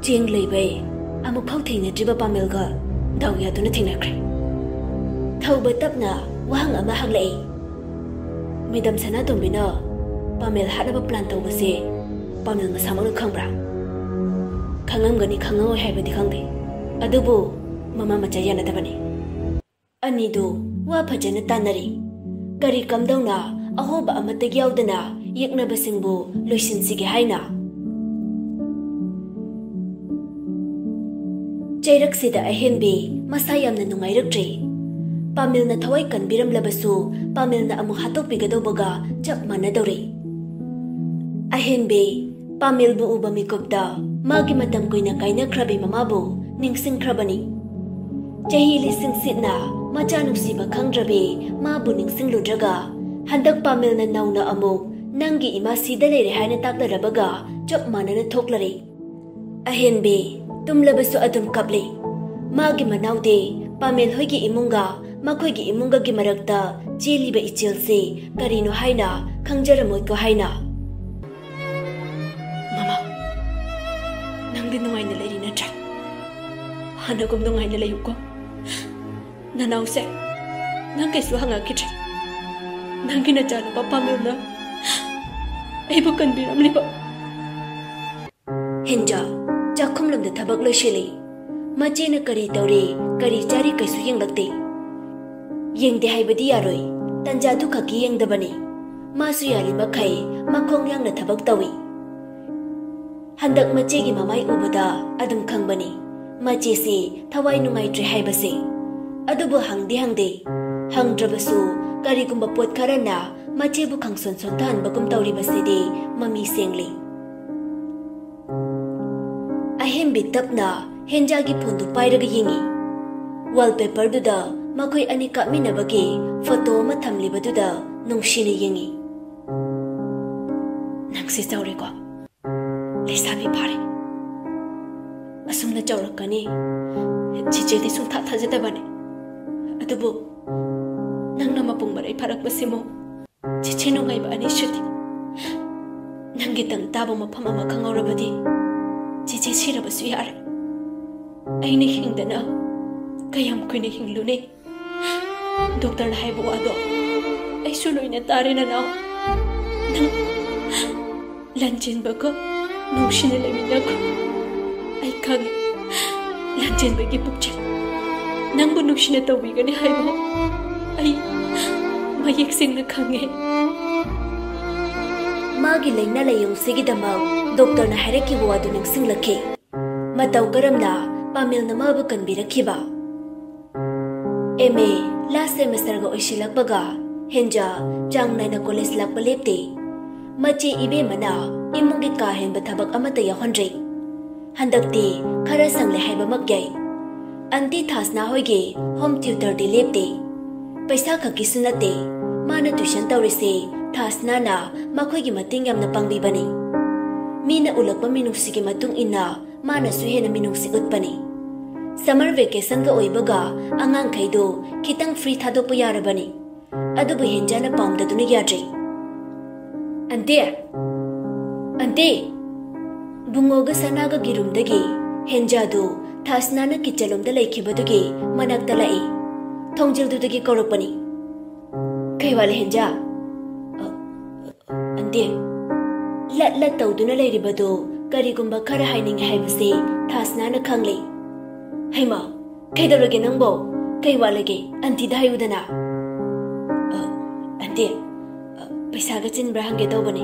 ꯆꯦꯡ ꯂꯩꯕꯩ ꯑꯃꯨꯛꯐꯥꯎ ꯊꯦꯡꯅꯗ꯭ꯔꯤꯕ ꯄꯥꯃꯦꯜꯒ ꯗꯥꯎ ꯌꯥꯗꯨꯅ ꯊꯦꯡꯅꯈ꯭ꯔꯦ꯫ ꯊꯧꯕ ꯇꯞꯅ ꯋꯥꯍꯪ ꯑꯃ ꯍꯪꯂꯛꯏ꯫ ꯃꯦꯗꯥꯝ ꯁꯅꯥꯇꯣꯝꯕꯤꯅ ꯄꯥꯃꯦꯜ ꯍꯥꯠꯅꯕ ꯄ꯭ꯂꯥꯟ ꯇꯧꯕꯁꯦ ꯄꯥꯃꯦꯜ ꯃꯁꯥꯃꯛꯅ ꯈꯪꯕ꯭ꯔꯥ? ꯈꯪꯉꯝꯒꯅꯤ, ꯈꯪꯉꯝꯃꯣꯏ ꯍꯥꯏꯕꯗꯤ ꯈꯪꯗꯦ, ꯑꯗꯨꯕꯨ ꯃꯃꯥ ꯃꯆꯥ ꯌꯥꯅꯗꯕꯅꯤ꯫ ꯑꯅꯤꯗꯨ ꯋꯥ ꯐꯖꯅ ꯇꯥꯟꯅꯔꯤ꯫ ꯀꯔꯤ ꯀꯝꯗꯧꯅ ꯑꯍꯣꯕ ꯑꯃꯠꯇ ꯌꯥꯎꯗꯅ ꯌꯦꯛꯅꯕꯁꯤꯡꯕꯨ ꯂꯣꯏꯁꯤꯟꯁꯤꯒꯦ ꯍꯥꯏꯅ꯫ ꯆꯩꯔꯛꯁꯤꯗ ꯑꯍꯦꯟꯕꯤ ꯃꯁꯥ ꯌꯥꯝꯅ ꯅꯨꯡꯉꯥꯏꯔꯛꯇ꯭ꯔꯦ꯫ ꯄꯥꯃꯦꯜꯅ ꯊꯋꯥꯏ ꯀꯟꯕꯤꯔꯝꯂꯕꯁꯨ ꯄꯥꯃꯦꯜꯅ ꯑꯃꯨꯛ ꯍꯥꯠꯇꯣꯛꯄꯤꯒꯗꯧꯕꯒ ꯆꯞ ꯃꯥꯟꯅꯗꯧꯔꯦ꯫ ꯑꯍꯦꯟꯕꯤ ꯄꯥꯃꯦꯜꯕꯨ ꯎꯕ ꯃꯤꯀꯨꯞꯇ ꯃꯥꯒꯤ ꯃꯇꯝ ꯀꯨꯏꯅ ꯀꯥꯏꯅꯈ꯭ꯔꯕꯤ ꯃꯃꯥꯕꯨ ꯅꯤꯡꯁꯤꯡꯈ꯭ꯔꯕꯅꯤ꯫ ꯆꯍꯤ ꯂꯤꯁꯤꯡ ꯁꯤꯠꯅ ꯃꯆꯥ ꯅꯨꯡꯁꯤꯕ ꯈꯪꯗ꯭ꯔꯕꯤ ꯃꯥꯕꯨ ꯅꯤꯡꯁꯤꯡꯂꯨꯗ꯭ꯔꯒ ꯍꯟꯗꯛ ꯄꯥꯃꯦꯜꯅ ꯅꯧꯅ ꯑꯃꯨꯛ ꯅꯪꯒꯤ ꯏꯃꯥ ꯁꯤꯗ ꯂꯩꯔꯦ ꯍꯥꯏꯅ ꯇꯥꯛꯂꯔꯕꯒ ꯆꯞ ꯃꯥꯟꯅꯅ ꯊꯣꯛꯂꯔꯦ꯫ ꯑꯍꯦꯟꯕꯤ ꯇꯨꯝꯂꯕꯁꯨ ꯑꯗꯨꯝ ꯀꯞꯂꯤ꯫ ꯃꯥꯒꯤ ꯃꯅꯥꯎꯗꯤ ꯄꯥꯃꯦꯜ ꯍꯣꯏꯒꯤ ꯏꯃꯨꯡꯒ ꯃꯈꯣꯏꯒꯤ ꯏꯃꯨꯡꯒꯒꯤ ꯃꯔꯛꯇ ꯆꯦꯜꯂꯤꯕ ꯏꯆꯦꯜꯁꯤ ꯀꯔꯤꯅꯣ ꯍꯥꯏꯅ ꯈꯪꯖꯔꯝꯃꯣꯏꯀꯣ ꯍꯥꯏꯅ꯫ ꯃꯃꯥ, ꯅꯪꯗꯤ ꯅꯨꯡꯉꯥꯏꯅ ꯂꯩꯔꯤ ꯅꯠꯇ꯭ꯔꯥ? ꯍꯥꯟꯅꯒꯨꯝ ꯅꯨꯡꯉꯥꯏꯅ ꯂꯩꯌꯨꯀꯣ꯫ ꯅꯅꯥꯎꯁꯦ, ꯅꯪ ꯀꯩꯁꯨ ꯍꯪꯉꯛꯈꯤꯗ꯭ꯔꯦ꯫ ꯅꯪꯒꯤ ꯅꯆꯥꯅꯨꯄꯥ ꯄꯥꯃꯦꯜꯅ ꯑꯩꯕꯨ ꯀꯟꯕꯤꯔꯝꯂꯤꯕ꯫ ꯍꯦꯟꯖꯥ ꯆꯥꯛꯈꯨꯝꯂꯣꯝꯗ ꯊꯕꯛ ꯂꯣꯏꯁꯤꯜꯂꯤ꯫ ꯃꯆꯦꯅ ꯀꯔꯤ ꯇꯧꯔꯤ, ꯀꯔꯤ ꯆꯥꯔꯤ ꯀꯩꯁꯨ ꯌꯦꯡꯂꯛꯇꯦ꯫ ꯌꯦꯡꯗꯦ ꯍꯥꯏꯕꯗꯤ ꯌꯥꯔꯣꯏ, ꯇꯟꯖꯥꯗꯨ ꯈꯛꯀꯤ ꯌꯦꯡꯗꯕꯅꯤ꯫ ꯃꯥꯁꯨ ꯌꯥꯔꯤꯃꯈꯩ ꯃꯈꯣꯡ ꯌꯥꯡꯅ ꯊꯕꯛ ꯇꯧꯏ꯫ ꯍꯟꯗꯛ ꯃꯆꯦꯒꯤ ꯃꯃꯥꯏ ꯎꯕꯗ ꯑꯗꯨꯝ ꯈꯪꯕꯅꯤ ꯃꯆꯦꯁꯤ ꯊꯋꯥꯏ ꯅꯨꯡꯉꯥꯏꯇ꯭ꯔꯦ ꯍꯥꯏꯕꯁꯦ꯫ ꯑꯗꯨꯕꯨ ꯍꯪꯗꯤ ꯍꯪꯗꯦ꯫ ꯍꯪꯗ꯭ꯔꯕꯁꯨ ꯀꯔꯤꯒꯨꯝꯕ ꯄꯣꯠ ꯈꯔꯅ ꯃꯆꯦꯕꯨ ꯈꯪꯁꯣꯟ ꯁꯣꯟꯊꯍꯟꯕꯒꯨꯝ ꯇꯧꯔꯤꯕꯁꯤꯗꯤ ꯃꯃꯤ ꯁꯦꯡꯂꯤ꯫ ꯑꯍꯦꯟꯕꯤ ꯇꯞꯅ ꯍꯦꯟꯖꯥꯒꯤ ꯐꯣꯟꯗꯨ ꯄꯥꯏꯔꯒ ꯌꯦꯡꯉꯤ꯫ ꯋꯥꯜꯄꯦꯄꯔꯗꯨꯗ ꯃꯈꯣꯏ ꯑꯅꯤ ꯀꯥꯞꯃꯤꯟꯅꯕꯒꯤ ꯐꯣꯇꯣ ꯑꯃ ꯊꯝꯂꯤꯕꯗꯨꯗ ꯅꯨꯡꯁꯤꯅ ꯌꯦꯡꯉꯤ꯫ "ꯅꯪꯁꯤ ꯆꯥꯎꯔꯦꯀꯣ, ꯂꯩꯁꯥꯕꯤ ꯐꯥꯔꯦ꯫ ꯑꯁꯨꯝꯅ ꯆꯥꯎꯔꯛꯀꯅꯤ ꯆꯤꯆꯦꯗꯤ ꯁꯨꯡꯊꯥ ꯊꯥꯖꯗꯕꯅꯦ꯫ ꯑꯗꯨꯕꯨ ꯅꯪꯅ ꯃꯄꯨꯡ ꯃꯔꯩ ꯐꯥꯔꯛꯄꯁꯤꯃꯨ ꯆꯤꯆꯦ ꯅꯨꯡꯉꯥꯏꯕ ꯑꯅꯤꯁꯨꯗꯤ꯫ ꯅꯪꯒꯤꯗꯪ ꯇꯥꯕ ꯃꯐꯝ ꯑꯃ ꯈꯪꯍꯧꯔꯕꯗꯤ ꯆꯤꯆꯦ ꯁꯤꯔꯕꯁꯨ ꯌꯥꯔꯦ꯫ ꯑꯩꯅ ꯍꯤꯡꯗꯅ ꯀꯌꯥꯝ ꯀꯨꯏꯅ ꯍꯤꯡꯂꯨꯅꯤ? ꯗꯣꯛꯇꯔꯅ ꯍꯥꯏꯕ ꯋꯥꯗꯣ ꯑꯩꯁꯨ ꯂꯣꯏꯅ ꯇꯥꯔꯦ ꯅꯅꯥꯎ꯫ ꯅꯪ ꯂꯥꯟꯖꯦꯟꯕꯒ ꯅꯨꯡꯁꯤꯅ ꯂꯩꯃꯤꯟꯅꯈ꯭ꯔꯣ꯫ ꯑꯩ ꯈꯪꯉꯦ, ꯂꯥꯟꯖꯦꯟꯕꯒꯤ ꯄꯨꯛꯆꯦꯜ ꯅꯪꯕꯨ ꯅꯨꯡꯁꯤꯅ ꯇꯧꯕꯤꯒꯅꯤ ꯍꯥꯏꯕ ꯑꯩ ꯃꯌꯦꯛ ꯁꯦꯡꯅ ꯈꯪꯉꯦ꯫ ꯃꯥꯒꯤ ꯂꯥꯏꯅꯥ ꯂꯥꯏꯌꯣꯡꯁꯤꯒꯤꯗꯃꯛ ꯗꯣꯛꯇꯔꯅ ꯍꯥꯏꯔꯛꯈꯤꯕ ꯋꯥꯗꯨ ꯅꯤꯡꯁꯤꯡꯂꯛꯈꯤ꯫ ꯃꯇꯧ ꯀꯔꯝꯅ ꯄꯥꯃꯦꯜꯅ ꯃꯥꯕꯨ ꯀꯟꯕꯤꯔꯛꯈꯤꯕ? ꯑꯦꯝ ꯑꯦ ꯂꯥꯁ ꯁꯦꯃꯦꯁꯇꯔꯒ ꯑꯣꯏꯁꯤꯜꯂꯛꯄꯒ ꯍꯦꯟꯖꯥ ꯆꯥꯡ ꯅꯥꯏꯅ ꯀꯣꯂꯦꯖ ꯂꯥꯛꯄ ꯂꯦꯞꯇꯦ꯫ ꯃꯆꯦ ꯏꯕꯦꯝꯃꯅ ꯏꯃꯨꯡꯒꯤ ꯀꯥ ꯍꯦꯟꯕ ꯊꯕꯛ ꯑꯃꯠꯇ ꯌꯥꯎꯍꯟꯗ꯭ꯔꯦ꯫ ꯍꯟꯗꯛꯇꯤ ꯈꯔ ꯁꯪꯂꯦ ꯍꯥꯏꯕꯃꯛ ꯌꯥꯏ꯫ ꯑꯟꯇꯤ ꯊꯥꯁꯅꯥ ꯍꯣꯏꯒꯤ ꯍꯣꯝ ꯇ꯭ꯌꯨꯇꯔꯗꯤ ꯂꯦꯞꯇꯦ꯫ ꯄꯩꯁꯥ ꯈꯛꯀꯤꯁꯨ ꯅꯠꯇꯦ, ꯃꯥꯅ ꯇ꯭ꯌꯨꯁꯟ ꯇꯧꯔꯤꯁꯦ ꯊꯥꯁꯅꯥꯅ ꯃꯈꯣꯏꯒꯤ ꯃꯇꯦꯡ ꯌꯥꯝꯅ ꯄꯥꯡꯕꯤꯕꯅꯤ꯫ ꯃꯤꯅ ꯎꯂꯛꯄ ꯃꯤꯅꯨꯡꯁꯤꯒꯤ ꯃꯇꯨꯡ ꯏꯟꯅ ꯃꯥꯅꯁꯨ ꯍꯦꯟꯅ ꯃꯤꯅꯨꯡꯁꯤ ꯎꯠꯄꯅꯤ꯫ ꯁꯝꯃꯔ ꯚꯦꯀꯦꯁꯟꯒ ꯑꯣꯏꯕꯒ ꯑꯉꯥꯡꯈꯩꯗꯣ ꯈꯤꯇꯪ ꯐ꯭ꯔꯤ ꯊꯥꯗꯣꯛꯄ ꯌꯥꯔꯕꯅꯤ꯫ ꯑꯗꯨꯕꯨ ꯍꯦꯟꯖꯥꯅ ꯄꯥꯝꯗꯗꯨꯅ ꯌꯥꯗ꯭ꯔꯤ꯫ "ꯑꯟꯇꯤ! ꯑꯟꯇꯤ!" ꯕꯨꯡꯉꯣꯒ ꯁꯅꯥꯒꯒꯤ ꯔꯨꯝꯗꯒꯤ ꯍꯦꯟꯖꯥꯗꯨ ꯊꯥꯁꯅꯥꯅ ꯀꯤꯠꯆꯟꯂꯣꯝꯗ ꯂꯩꯈꯤꯕꯗꯨꯒꯤ ꯃꯅꯥꯛꯇ ꯂꯥꯛꯏ꯫ ꯊꯣꯡꯖꯤꯜꯗꯨꯗꯒꯤ ꯀꯧꯔꯛꯄꯅꯤ꯫ "ꯀꯩ ꯋꯥꯠꯂꯦ ꯍꯦꯟꯖꯥ?" "ꯑ, ꯑꯟꯇꯤ!" ꯂꯠ ꯂꯠ ꯇꯧꯗꯨꯅ ꯂꯩꯔꯤꯕꯗꯨ ꯀꯔꯤꯒꯨꯝꯕ ꯈꯔ ꯍꯥꯏꯅꯤꯡꯉꯤ ꯍꯥꯏꯕꯁꯤ ꯊꯥꯁꯅꯥꯅ ꯈꯪꯂꯦ꯫ "ꯍꯩꯃꯥ, ꯀꯩꯗꯧꯔꯒꯦ ꯅꯪꯕꯣ? ꯀꯩ ꯋꯥꯠꯂꯒꯦ? ꯑꯟꯇꯤꯗ ꯍꯥꯏꯌꯨꯗꯅ꯫" "ꯑ, ꯑꯟꯇꯤ, ꯑ, ꯄꯩꯁꯥꯒ ꯆꯤꯟꯕ꯭ꯔꯥ ꯍꯪꯒꯦ ꯇꯧꯕꯅꯤ꯫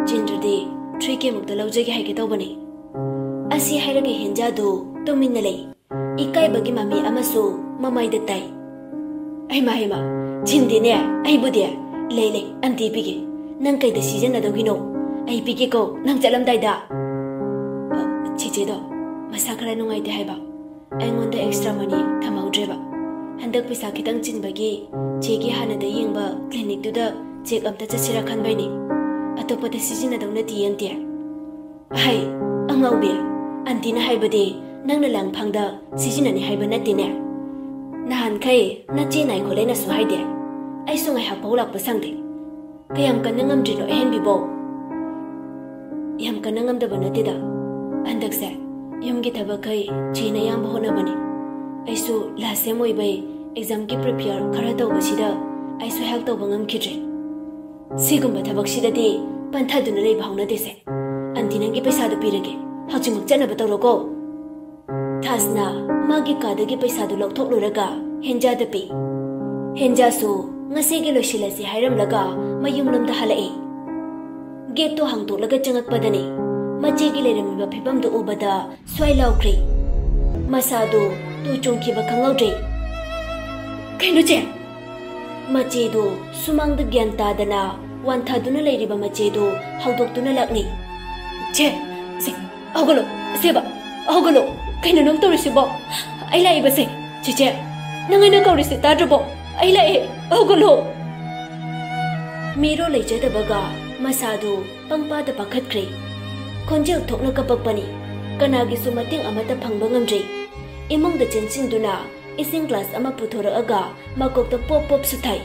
ꯆꯤꯟꯗ꯭ꯔꯗꯤ ꯊ꯭ꯔꯤ ꯀꯦ ꯃꯨꯛꯇ ꯂꯧꯖꯒꯦ ꯍꯥꯏꯒꯦ ꯇꯧꯕꯅꯤ꯫" ꯑꯁꯤ ꯍꯥꯏꯔꯒ ꯍꯦꯟꯖꯥꯗꯨ ꯇꯨꯃꯤꯟꯅ ꯂꯩ꯫ ꯏꯀꯥꯏꯕꯒꯤ ꯃꯃꯤ ꯑꯃꯁꯨ ꯃꯃꯥꯏꯗ ꯇꯥꯏ꯫ "ꯍꯩꯃꯥ, ꯍꯩꯃꯥ, ꯆꯤꯟꯗꯦꯅꯦ, ꯑꯩꯕꯨꯗꯤ꯫ ꯂꯩ, ꯂꯩ, ꯑꯟꯇꯤ ꯄꯤꯒꯦ꯫ ꯅꯪ ꯀꯩꯗ ꯁꯤꯖꯤꯟꯅꯗꯧꯒꯤꯅꯣ? ꯑꯩ ꯄꯤꯒꯦꯀꯣ, ꯅꯪ ꯆꯠꯂꯝꯗꯥꯏꯗ꯫" "ꯑ, ꯆꯤꯆꯦꯗꯣ ꯃꯁꯥ ꯈꯔ ꯅꯨꯡꯉꯥꯏꯇꯦ ꯍꯥꯏꯕ꯫ ꯑꯩꯉꯣꯟꯗ ꯑꯦꯛꯁꯇ꯭ꯔꯥ ꯃꯅꯤ ꯊꯝꯍꯧꯗ꯭ꯔꯦꯕ꯫ ꯍꯟꯗꯛ ꯄꯩꯁꯥ ꯈꯤꯇꯪ ꯆꯤꯟꯕꯒꯤ ꯆꯦꯒꯤ ꯍꯥꯟꯅꯗ ꯌꯦꯡꯕ ꯀ꯭ꯂꯤꯅꯤꯛꯇꯨꯗ ꯆꯦꯛ ꯑꯝꯇ ꯆꯠꯁꯤꯔꯥ ꯈꯟꯕꯩꯅꯦ꯫ ꯑꯇꯣꯞꯄꯗ ꯁꯤꯖꯤꯟꯅꯗꯧ ꯅꯠꯇꯤꯌꯦ, ꯑꯟꯇꯤ꯫" "ꯍꯩ, ꯑꯉꯥꯎꯕꯤ, ꯑꯟꯇꯤꯅ ꯍꯥꯏꯕꯗꯤ ꯅꯪꯅ ꯂꯥꯡꯐꯥꯡꯗ ꯁꯤꯖꯤꯟꯅꯅꯤ ꯍꯥꯏꯕ ꯅꯠꯇꯦꯅꯦ? ꯅꯍꯥꯟꯈꯩ ꯅꯆꯦ ꯅꯥꯏ ꯈꯣꯠꯂꯦꯅꯁꯨ ꯍꯥꯏꯗꯦ꯫ ꯑꯩꯁꯨ ꯉꯥꯏꯍꯥꯛ ꯐꯥꯎ ꯂꯥꯛꯄ ꯁꯪꯗꯦ꯫ ꯀꯌꯥꯝ ꯀꯟꯅ ꯉꯝꯗ꯭ꯔꯤꯅꯣ ꯑꯍꯦꯟꯕꯤꯕꯣ?" "ꯌꯥꯝ ꯀꯟꯅ ꯉꯝꯗꯕ ꯅꯠꯇꯦꯗ꯫ ꯍꯟꯗꯛꯁꯦ ꯌꯨꯝꯒꯤ ꯊꯕꯛꯈꯩ ꯆꯦꯅ ꯑꯌꯥꯝꯕ ꯍꯣꯠꯅꯕꯅꯤ꯫ ꯑꯩꯁꯨ ꯂꯥꯁ ꯁꯦꯝ ꯑꯣꯏꯕꯩ ꯑꯦꯛꯖꯥꯝꯒꯤ ꯄ꯭ꯔꯤꯄꯦꯌꯔ ꯈꯔ ꯇꯧꯕꯁꯤꯗ ꯑꯩꯁꯨ ꯍꯦꯜꯞ ꯇꯧꯕ ꯉꯝꯈꯤꯗ꯭ꯔꯦ꯫ ꯁꯤꯒꯨꯝꯕ ꯊꯕꯛꯁꯤꯗꯗꯤ ꯄꯟꯊꯗꯨꯅ ꯂꯩꯕ ꯍꯧꯅꯗꯦꯁꯦ꯫ ꯑꯟꯇꯤ, ꯅꯪꯒꯤ ꯄꯩꯁꯥꯗꯨ ꯄꯤꯔꯒꯦ꯫ ꯍꯧꯖꯤꯛꯃꯛ ꯆꯠꯅꯕ ꯇꯧꯔꯣꯀꯣ꯫ ꯊꯥꯁꯅ ꯃꯥꯒꯤ ꯀꯥꯗꯒꯤ ꯄꯩꯁꯥꯗꯨ ꯂꯧꯊꯣꯛꯂꯨꯔꯒ ꯍꯦꯟꯖꯥꯗ ꯄꯤ꯫ ꯍꯦꯟꯖꯥꯁꯨ ꯉꯁꯤꯒꯤ ꯂꯣꯏꯁꯤꯜꯂꯁꯤ ꯍꯥꯏꯔꯝꯂꯒ ꯃꯌꯨꯝꯂꯣꯝꯗ ꯍꯜꯂꯛꯏ꯫ ꯒꯦꯠꯇꯣ ꯍꯥꯡꯗꯣꯛꯂꯒ ꯆꯪꯉꯛꯄꯗꯅꯤ ꯃꯆꯦꯒꯤ ꯂꯩꯔꯝꯃꯤꯕ ꯐꯤꯕꯝꯗꯨ ꯎꯕꯗ ꯁ꯭ꯋꯥꯏ ꯂꯥꯎꯈ꯭ꯔꯦ꯫ ꯃꯁꯥꯗꯨ ꯇꯨ ꯆꯣꯡꯈꯤꯕ ꯈꯪꯍꯧꯗ꯭ꯔꯦ꯫ "ꯀꯩꯅꯣ ꯆꯦ?" ꯃꯆꯦꯗꯨ ꯁꯨꯃꯥꯡꯗ ꯒ꯭ꯌꯥꯟ ꯇꯥꯗꯅ ꯋꯥꯟꯊꯗꯨꯅ ꯂꯩꯔꯤꯕ ꯃꯆꯦꯗꯨ ꯍꯧꯗꯣꯛꯇꯨꯅ ꯂꯥꯛꯅꯤ꯫ "ꯆꯦ, ꯆꯦ, ꯍꯧꯒꯠꯂꯣ, ꯁꯦꯕ, ꯍꯧꯒꯠꯂꯣ꯫ ꯀꯩꯅꯣ ꯅꯪ ꯇꯧꯔꯤꯁꯤꯕꯣ? ꯑꯩ ꯂꯥꯛꯏꯕꯁꯦ꯫ ꯆꯦꯆꯦ, ꯅꯪ ꯑꯩꯅ ꯀꯧꯔꯤꯁꯦ ꯇꯥꯗ꯭ꯔꯕꯣ? ꯑꯩ ꯂꯥꯛꯑꯦ, ꯍꯧꯒꯠꯂꯣ!" ꯃꯤꯔꯣ ꯂꯩꯖꯗꯕꯒ ꯃꯁꯥꯗꯨ ꯄꯪꯄꯥꯗ ꯄꯥꯈꯠꯈ꯭ꯔꯦ꯫ ꯈꯣꯟꯖꯦꯜ ꯊꯣꯛꯅ ꯀꯞꯄꯛꯄꯅꯤ꯫ ꯀꯅꯥꯒꯤꯁꯨ ꯃꯇꯦꯡ ꯑꯃꯠꯇ ꯐꯪꯕ ꯉꯝꯗ꯭ꯔꯦ꯫ ꯏꯃꯨꯡꯗ ꯆꯦꯟꯁꯤꯟꯗꯨꯅ ꯏꯁꯤꯡ ꯒ꯭ꯂꯥꯁ ꯑꯃ ꯄꯨꯊꯣꯔꯛꯑꯒ ꯃꯀꯣꯛꯇ ꯄꯣꯞ ꯄꯣꯞ ꯁꯨꯊꯥꯏ꯫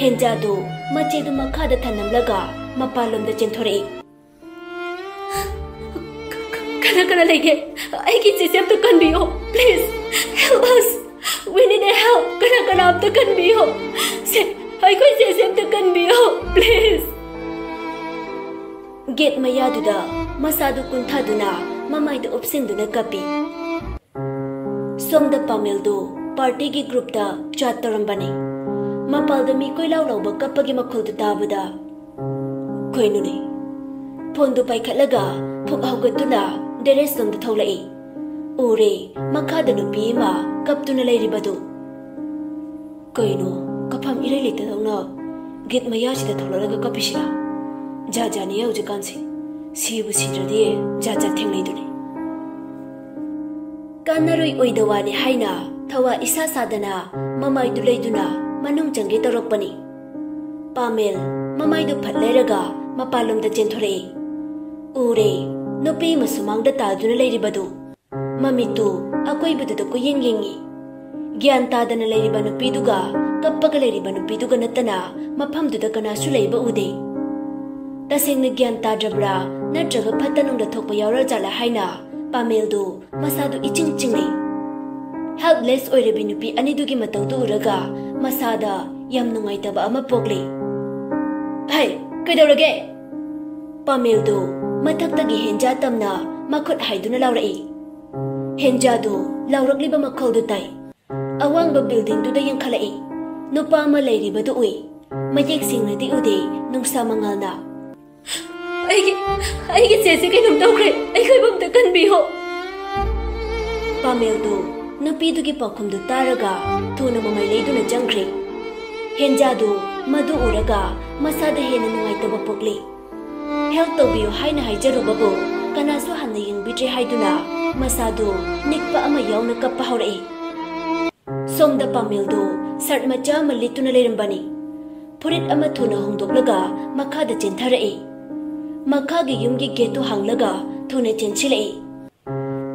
ꯍꯦꯟꯖꯥꯗꯨ ꯃꯆꯦꯗꯨ ꯃꯈꯥꯗ ꯊꯝꯂꯝꯂꯒ ꯃꯄꯥꯟꯂꯣꯝꯗ ꯆꯦꯟꯊꯣꯔꯛꯏ꯫ "ꯀꯅꯥ ꯀꯅꯥ ꯂꯩꯒꯦ? ꯑꯩꯒꯤ ꯆꯦꯁꯦ ꯑꯝꯇ ꯀꯟꯕꯤꯌꯣ, please, help us, we need help꯫ ꯀꯅꯥ ꯀꯅꯥ ꯑꯝꯇ ꯀꯟꯕꯤꯌꯣ꯫ ꯁꯦ, ꯑꯩꯈꯣꯏ ꯆꯦꯁꯦ ꯑꯝꯇ ꯀꯟꯕꯤꯌꯣ, please!" ꯒꯦꯠ ꯃꯌꯥꯗꯨꯗ ꯃꯁꯥꯗꯨ ꯀꯨꯟꯊꯗꯨꯅ ꯃꯃꯥꯏꯗ ꯎꯞꯁꯤꯟꯗꯨꯅ ꯀꯞꯄꯤ꯫ ꯁꯣꯝꯗ ꯄꯥꯃꯦꯜꯗꯨ ꯄꯥꯔꯇꯤꯒꯤ ꯒ꯭ꯔꯨꯞꯇ ꯆꯥꯠ ꯇꯧꯔꯝꯕꯅꯤ꯫ ꯃꯄꯥꯜꯗ ꯃꯤ ꯀꯣꯏꯂꯥꯎ ꯂꯥꯎꯕ ꯀꯞꯄꯒꯤ ꯃꯈꯣꯜꯗꯨ ꯇꯥꯕꯗ, "ꯀꯩꯅꯣꯅꯦ?" ꯐꯣꯟꯗꯨ ꯄꯥꯏꯈꯠꯂꯒ ꯐꯨꯛ ꯍꯧꯒꯠꯇꯨꯅ ꯗꯦꯔꯦꯁ ꯂꯣꯝꯗ ꯊꯣꯛꯂꯛꯏ꯫ ꯎꯔꯦ, ꯃꯈꯥꯗ ꯅꯨꯄꯤ ꯑꯃ ꯀꯞꯇꯨꯅ ꯂꯩꯔꯤꯕꯗꯨ꯫ "ꯀꯩꯅꯣ, ꯀꯞꯐꯝ ꯏꯔꯩ ꯂꯩꯇꯗꯧꯅ ꯒꯦꯠ ꯃꯌꯥꯁꯤꯗ ꯊꯣꯛꯂꯛꯂꯒ ꯀꯞꯄꯤꯁꯤꯅ? ꯖꯥꯠ ꯖꯥꯠꯅꯤꯌꯦ ꯍꯧꯖꯤꯛꯀꯥꯟꯁꯦ꯫ ꯁꯤꯕꯨ ꯁꯤꯗ꯭ꯔꯗꯤ ꯖꯥꯠ ꯖꯥꯠ ꯊꯦꯡꯅꯩꯗꯨꯅꯤ꯫" ꯀꯥꯟꯅꯔꯣꯏ ꯑꯣꯏꯗ ꯋꯥꯅꯤ ꯍꯥꯏꯅ ꯊꯋꯥ ꯏꯁꯥ ꯁꯥꯗꯅ ꯃꯃꯥꯏꯗꯨ ꯂꯩꯗꯨꯅ ꯃꯅꯨꯡ ꯆꯪꯒꯦ ꯇꯧꯔꯛꯄꯅꯤ꯫ ꯄꯥꯃꯦꯜ ꯃꯃꯥꯏꯗꯨ ꯐꯠ ꯂꯩꯔꯒ ꯃꯄꯥꯟꯂꯣꯝꯗ ꯆꯦꯟꯊꯣꯔꯛꯏ꯫ ꯎꯔꯦ, ꯅꯨꯄꯤ ꯑꯃ ꯁꯨꯃꯥꯡꯗ ꯇꯥꯗꯨꯅ ꯂꯩꯔꯤꯕꯗꯨ꯫ ꯃꯃꯤꯠꯇꯨ ꯑꯀꯣꯏꯕꯗꯨꯗ ꯀꯨꯌꯦꯡ ꯌꯦꯡꯉꯤ꯫ ꯒ꯭ꯌꯥꯟ ꯇꯥꯗꯅ ꯂꯩꯔꯤꯕ ꯅꯨꯄꯤꯗꯨꯒ ꯀꯞꯄꯒ ꯂꯩꯔꯤꯕ ꯅꯨꯄꯤꯗꯨꯒ ꯅꯠꯇꯅ ꯃꯐꯝꯗꯨꯗ ꯀꯅꯥꯁꯨ ꯂꯩꯕ ꯎꯗꯦ꯫ ꯇꯁꯦꯡꯅ ꯒ꯭ꯌꯥꯟ ꯇꯥꯗ꯭ꯔꯕ꯭ꯔꯥ ꯅꯠꯇ꯭ꯔꯒ ꯐꯠꯇ ꯅꯨꯡꯗ ꯊꯣꯛꯄ ꯌꯥꯎꯔ ꯖꯥꯠꯂꯥ ꯍꯥꯏꯅ ꯄꯥꯃꯦꯜꯗꯨ ꯃꯁꯥꯗꯨ ꯏꯆꯤꯡ ꯆꯤꯡꯂꯤ꯫ ꯍꯦꯜꯞꯂꯦꯁ ꯑꯣꯏꯔꯕꯤ ꯅꯨꯄꯤ ꯑꯅꯤꯗꯨꯒꯤ ꯃꯇꯧꯗꯨ ꯎꯔꯒ ꯃꯁꯥꯗ ꯌꯥꯝ ꯅꯨꯡꯉꯥꯏꯇꯕ ꯑꯃ ꯄꯣꯛꯂꯤ꯫ "ꯍꯩ, ꯀꯩꯗꯧꯔꯒꯦ? ꯄꯥꯃꯦꯜꯗꯨ ꯃꯊꯛꯇꯒꯤ ꯍꯦꯟꯖꯥ ꯇꯝꯅ ꯃꯈꯨꯠ ꯍꯥꯏꯗꯨꯅ ꯂꯥꯎꯔꯛꯏ꯫ ꯍꯦꯟꯖꯥꯗꯨ ꯂꯥꯎꯔꯛꯂꯤꯕ ꯃꯈꯣꯜꯗꯨ ꯇꯥꯏ꯫ ꯑꯋꯥꯡꯕ ꯕꯤꯜꯗꯤꯡꯗꯨꯗ ꯌꯦꯡꯈꯠꯂꯛꯏ꯫ ꯅꯨꯄꯥ ꯑꯃ ꯂꯩꯔꯤꯕꯗꯨ ꯎꯏ꯫ ꯃꯌꯦꯛ ꯁꯦꯡꯅꯗꯤ ꯎꯗꯦ, ꯅꯨꯡꯁꯥ ꯃꯉꯥꯜꯅ꯫ "ꯑꯩꯒꯤ, ꯑꯩꯒꯤ ꯆꯦꯁꯦ ꯀꯩꯅꯣꯝ ꯇꯧꯈ꯭ꯔꯦ, ꯑꯩꯈꯣꯏꯕꯨ ꯑꯝꯇ ꯀꯟꯕꯤꯌꯣ!" ꯄꯥꯃꯦꯜꯗꯨ ꯅꯨꯄꯤꯗꯨꯒꯤ ꯄꯥꯎꯈꯨꯝꯗꯨ ꯇꯥꯔꯒ ꯊꯨꯅ ꯃꯃꯩ ꯂꯩꯗꯨꯅ ꯆꯪꯈ꯭ꯔꯦ꯫ ꯍꯦꯟꯖꯥꯗꯨ ꯃꯗꯨ ꯎꯔꯒ ꯃꯁꯥꯗ ꯍꯦꯟꯅ ꯅꯨꯡꯉꯥꯏꯇꯕ ꯄꯣꯛꯂꯤ꯫ ꯍꯦꯜꯞ ꯇꯧꯕꯤꯌꯨ ꯍꯥꯏꯅ ꯍꯥꯏꯖꯔꯨꯕꯕꯨ ꯀꯅꯥꯁꯨ ꯍꯟꯅ ꯌꯦꯡꯕꯤꯗ꯭ꯔꯦ ꯍꯥꯏꯗꯨꯅ ꯃꯁꯥꯗꯨ ꯅꯤꯛꯄ ꯑꯃ ꯌꯥꯎꯅ ꯀꯞꯄ ꯍꯧꯔꯛꯏ꯫ ꯁꯣꯝꯗ ꯄꯥꯃꯦꯜꯗꯨ ꯁꯔꯠ ꯃꯆꯥ ꯑꯃ ꯂꯤꯠꯇꯨꯅ ꯂꯩꯔꯝꯕꯅꯤ꯫ ꯐꯨꯔꯤꯠ ꯑꯃ ꯊꯨꯅ ꯍꯣꯡꯗꯣꯛꯂꯒ ꯃꯈꯥꯗ ꯆꯦꯟꯊꯔꯛꯏ꯫ ꯃꯈꯥꯒꯤ ꯌꯨꯝꯒꯤ ꯒꯦꯠꯇꯨ ꯍꯥꯡꯂꯒ ꯊꯨꯅ ꯆꯦꯟꯁꯤꯜꯂꯛꯏ꯫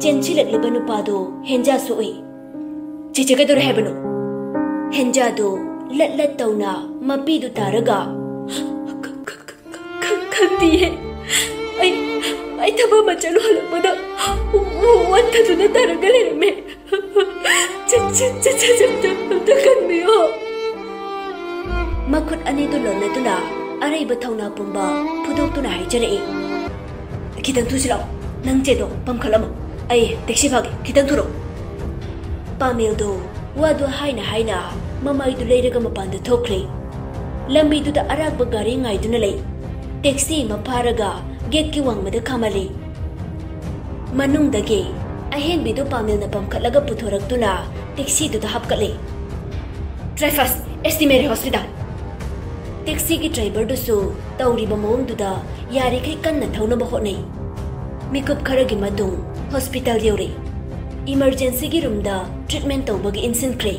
ꯆꯦꯟꯁꯤꯜꯂꯛꯂꯤꯕ ꯅꯨꯄꯥꯗꯨ ꯍꯦꯟꯖꯥꯁꯨ ꯎꯏ꯫ "ꯆꯦꯆꯦ, ꯀꯩꯗꯧꯔꯦ ꯍꯥꯏꯕꯅꯣ?" ꯍꯦꯟꯖꯥꯗꯨ ꯂꯠ ꯂꯠ ꯇꯧꯅ ꯃꯄꯤꯗꯨ ꯇꯥꯔꯒ, "ꯈ-, ꯈ-, ꯈ-, ꯈ-, ꯈꯪꯗꯤꯌꯦ꯫ ꯑꯩ, ꯑꯩ ꯊꯕꯛ ꯑꯃ ꯆꯠꯂꯨ ꯍꯜꯂꯛꯄꯗ ꯋꯥꯟꯊꯗꯨꯅ ꯇꯥꯔꯒ ꯂꯩꯔꯝꯃꯦ꯫ ꯆꯠ-, ꯆꯠ-, ꯆꯠ-, ꯆꯠ-, ꯑꯝꯇ, ꯑꯝꯇ ꯀꯟꯕꯤꯌꯣ!" ꯃꯈꯨꯠ ꯑꯅꯤꯗꯨ ꯂꯣꯟꯅꯗꯨꯅ ꯑꯔꯩꯕ ꯊꯧꯅꯥ ꯄꯨꯝꯕ ꯐꯨꯗꯣꯛꯇꯨꯅ ꯍꯥꯏꯖꯔꯛꯏ꯫ "ꯈꯤꯇꯪ ꯊꯨꯁꯤ ꯂꯥꯛꯑꯣ, ꯅꯪ ꯆꯦꯗꯣ ꯄꯝꯈꯠꯂꯝꯃꯣ, ꯑꯩ ꯇꯦꯛꯁꯤ ꯐꯥꯒꯦ, ꯈꯤꯇꯪ ꯊꯨꯔꯣ!" ꯄꯥꯃꯦꯜꯗꯨ ꯋꯥꯗꯨ ꯍꯥꯏꯅ ꯍꯥꯏꯅ ꯃꯃꯥꯏꯗꯨ ꯂꯩꯔꯒ ꯃꯄꯥꯟꯗ ꯊꯣꯛꯈ꯭ꯔꯦ꯫ ꯂꯝꯕꯤꯗꯨꯗ ꯑꯔꯥꯛꯄ ꯒꯥꯔꯤ ꯉꯥꯏꯗꯨꯅ ꯂꯩ꯫ ꯇꯦꯛꯁꯤ ꯑꯃ ꯐꯥꯔꯒ ꯒꯦꯠꯀꯤ ꯋꯥꯡꯃꯗ ꯈꯥꯝꯍꯜꯂꯤ꯫ ꯃꯅꯨꯡꯗꯒꯤ ꯑꯍꯦꯟꯕꯤꯗꯨ ꯄꯥꯃꯦꯜꯅ ꯄꯝꯈꯠꯂꯒ ꯄꯨꯊꯣꯔꯛꯇꯨꯅ ꯇꯦꯛꯁꯤꯗꯨꯗ ꯍꯥꯞꯀꯠꯂꯤ꯫ "Drive fast, S T Mary Hospital!" ꯇꯦꯛꯁꯤꯒꯤ ꯗ꯭ꯔꯥꯏꯚꯔꯗꯨꯁꯨ ꯇꯧꯔꯤꯕ ꯃꯑꯣꯡꯗꯨꯗ ꯌꯥꯔꯤꯈꯩ ꯀꯟꯅ ꯊꯧꯅꯕ ꯍꯣꯠꯅꯩ꯫ ꯃꯤꯀꯨꯞ ꯈꯔꯒꯤ ꯃꯇꯨꯡ ꯍꯣꯁꯄꯤꯇꯥꯜ ꯌꯧꯔꯦ꯫ ꯏꯃꯔꯖꯦꯟꯁꯤꯒꯤ ꯔꯨꯝꯗ ꯇ꯭ꯔꯤꯠꯃꯦꯟ ꯇꯧꯕꯒꯤ ꯏꯟꯁꯤꯟꯈ꯭ꯔꯦ꯫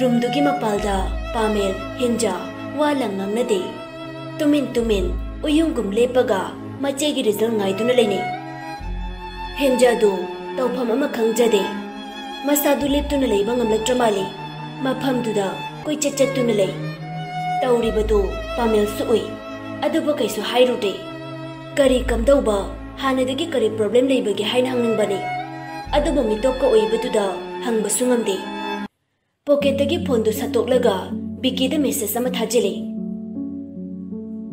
ꯔꯨꯝꯗꯨꯒꯤ ꯃꯄꯥꯜꯗ ꯄꯥꯃꯦꯜ, ꯍꯦꯟꯖꯥ ꯋꯥ ꯂꯪ ꯉꯥꯡꯅꯗꯦ꯫ ꯇꯨꯃꯤꯟ ꯇꯨꯃꯤꯟ ꯎꯌꯨꯡꯒꯨꯝ ꯂꯦꯞꯄꯒ ꯃꯆꯦꯒꯤ ꯔꯤꯖꯜ ꯉꯥꯏꯗꯨꯅ ꯂꯩꯅꯩ꯫ ꯍꯦꯟꯖꯥꯗꯨ ꯇꯧꯐꯝ ꯑꯃ ꯈꯪꯖꯗꯦ꯫ ꯃꯁꯥꯗꯨ ꯂꯦꯞꯇꯨꯅ ꯂꯩꯕ ꯉꯝꯂꯛꯇ꯭ꯔ ꯃꯥꯜꯂꯤ꯫ ꯃꯐꯝꯗꯨꯗ ꯀꯣꯏꯆꯠ ꯆꯠꯇꯨꯅ ꯂꯩ꯫ ꯇꯧꯔꯤꯕꯗꯨ ꯄꯥꯃꯦꯜꯁꯨ ꯎꯏ, ꯑꯗꯨꯕꯨ ꯀꯩꯁꯨ ꯍꯥꯏꯔꯨꯗꯦ꯫ ꯀꯔꯤ ꯀꯝꯗꯧꯕ, ꯍꯥꯟꯅꯗꯒꯤ ꯀꯔꯤ ꯄ꯭ꯔꯣꯕ꯭ꯂꯦꯝ ꯂꯩꯕꯒꯦ ꯍꯥꯏꯅ ꯍꯪꯅꯤꯡꯕꯅꯤ, ꯑꯗꯨꯕꯨ ꯃꯤꯇꯣꯞꯀ ꯑꯣꯏꯕꯗꯨꯗ ꯍꯪꯕꯁꯨ ꯉꯝꯗꯦ꯫ ꯄꯣꯀꯦꯠꯇꯒꯤ ꯐꯣꯟꯗꯨ ꯁꯠꯇꯣꯛꯂꯒ ꯕꯤꯀꯤꯗ ꯃꯦꯁꯦꯖ ꯑꯃ ꯊꯥꯖꯤꯜꯂꯤ꯫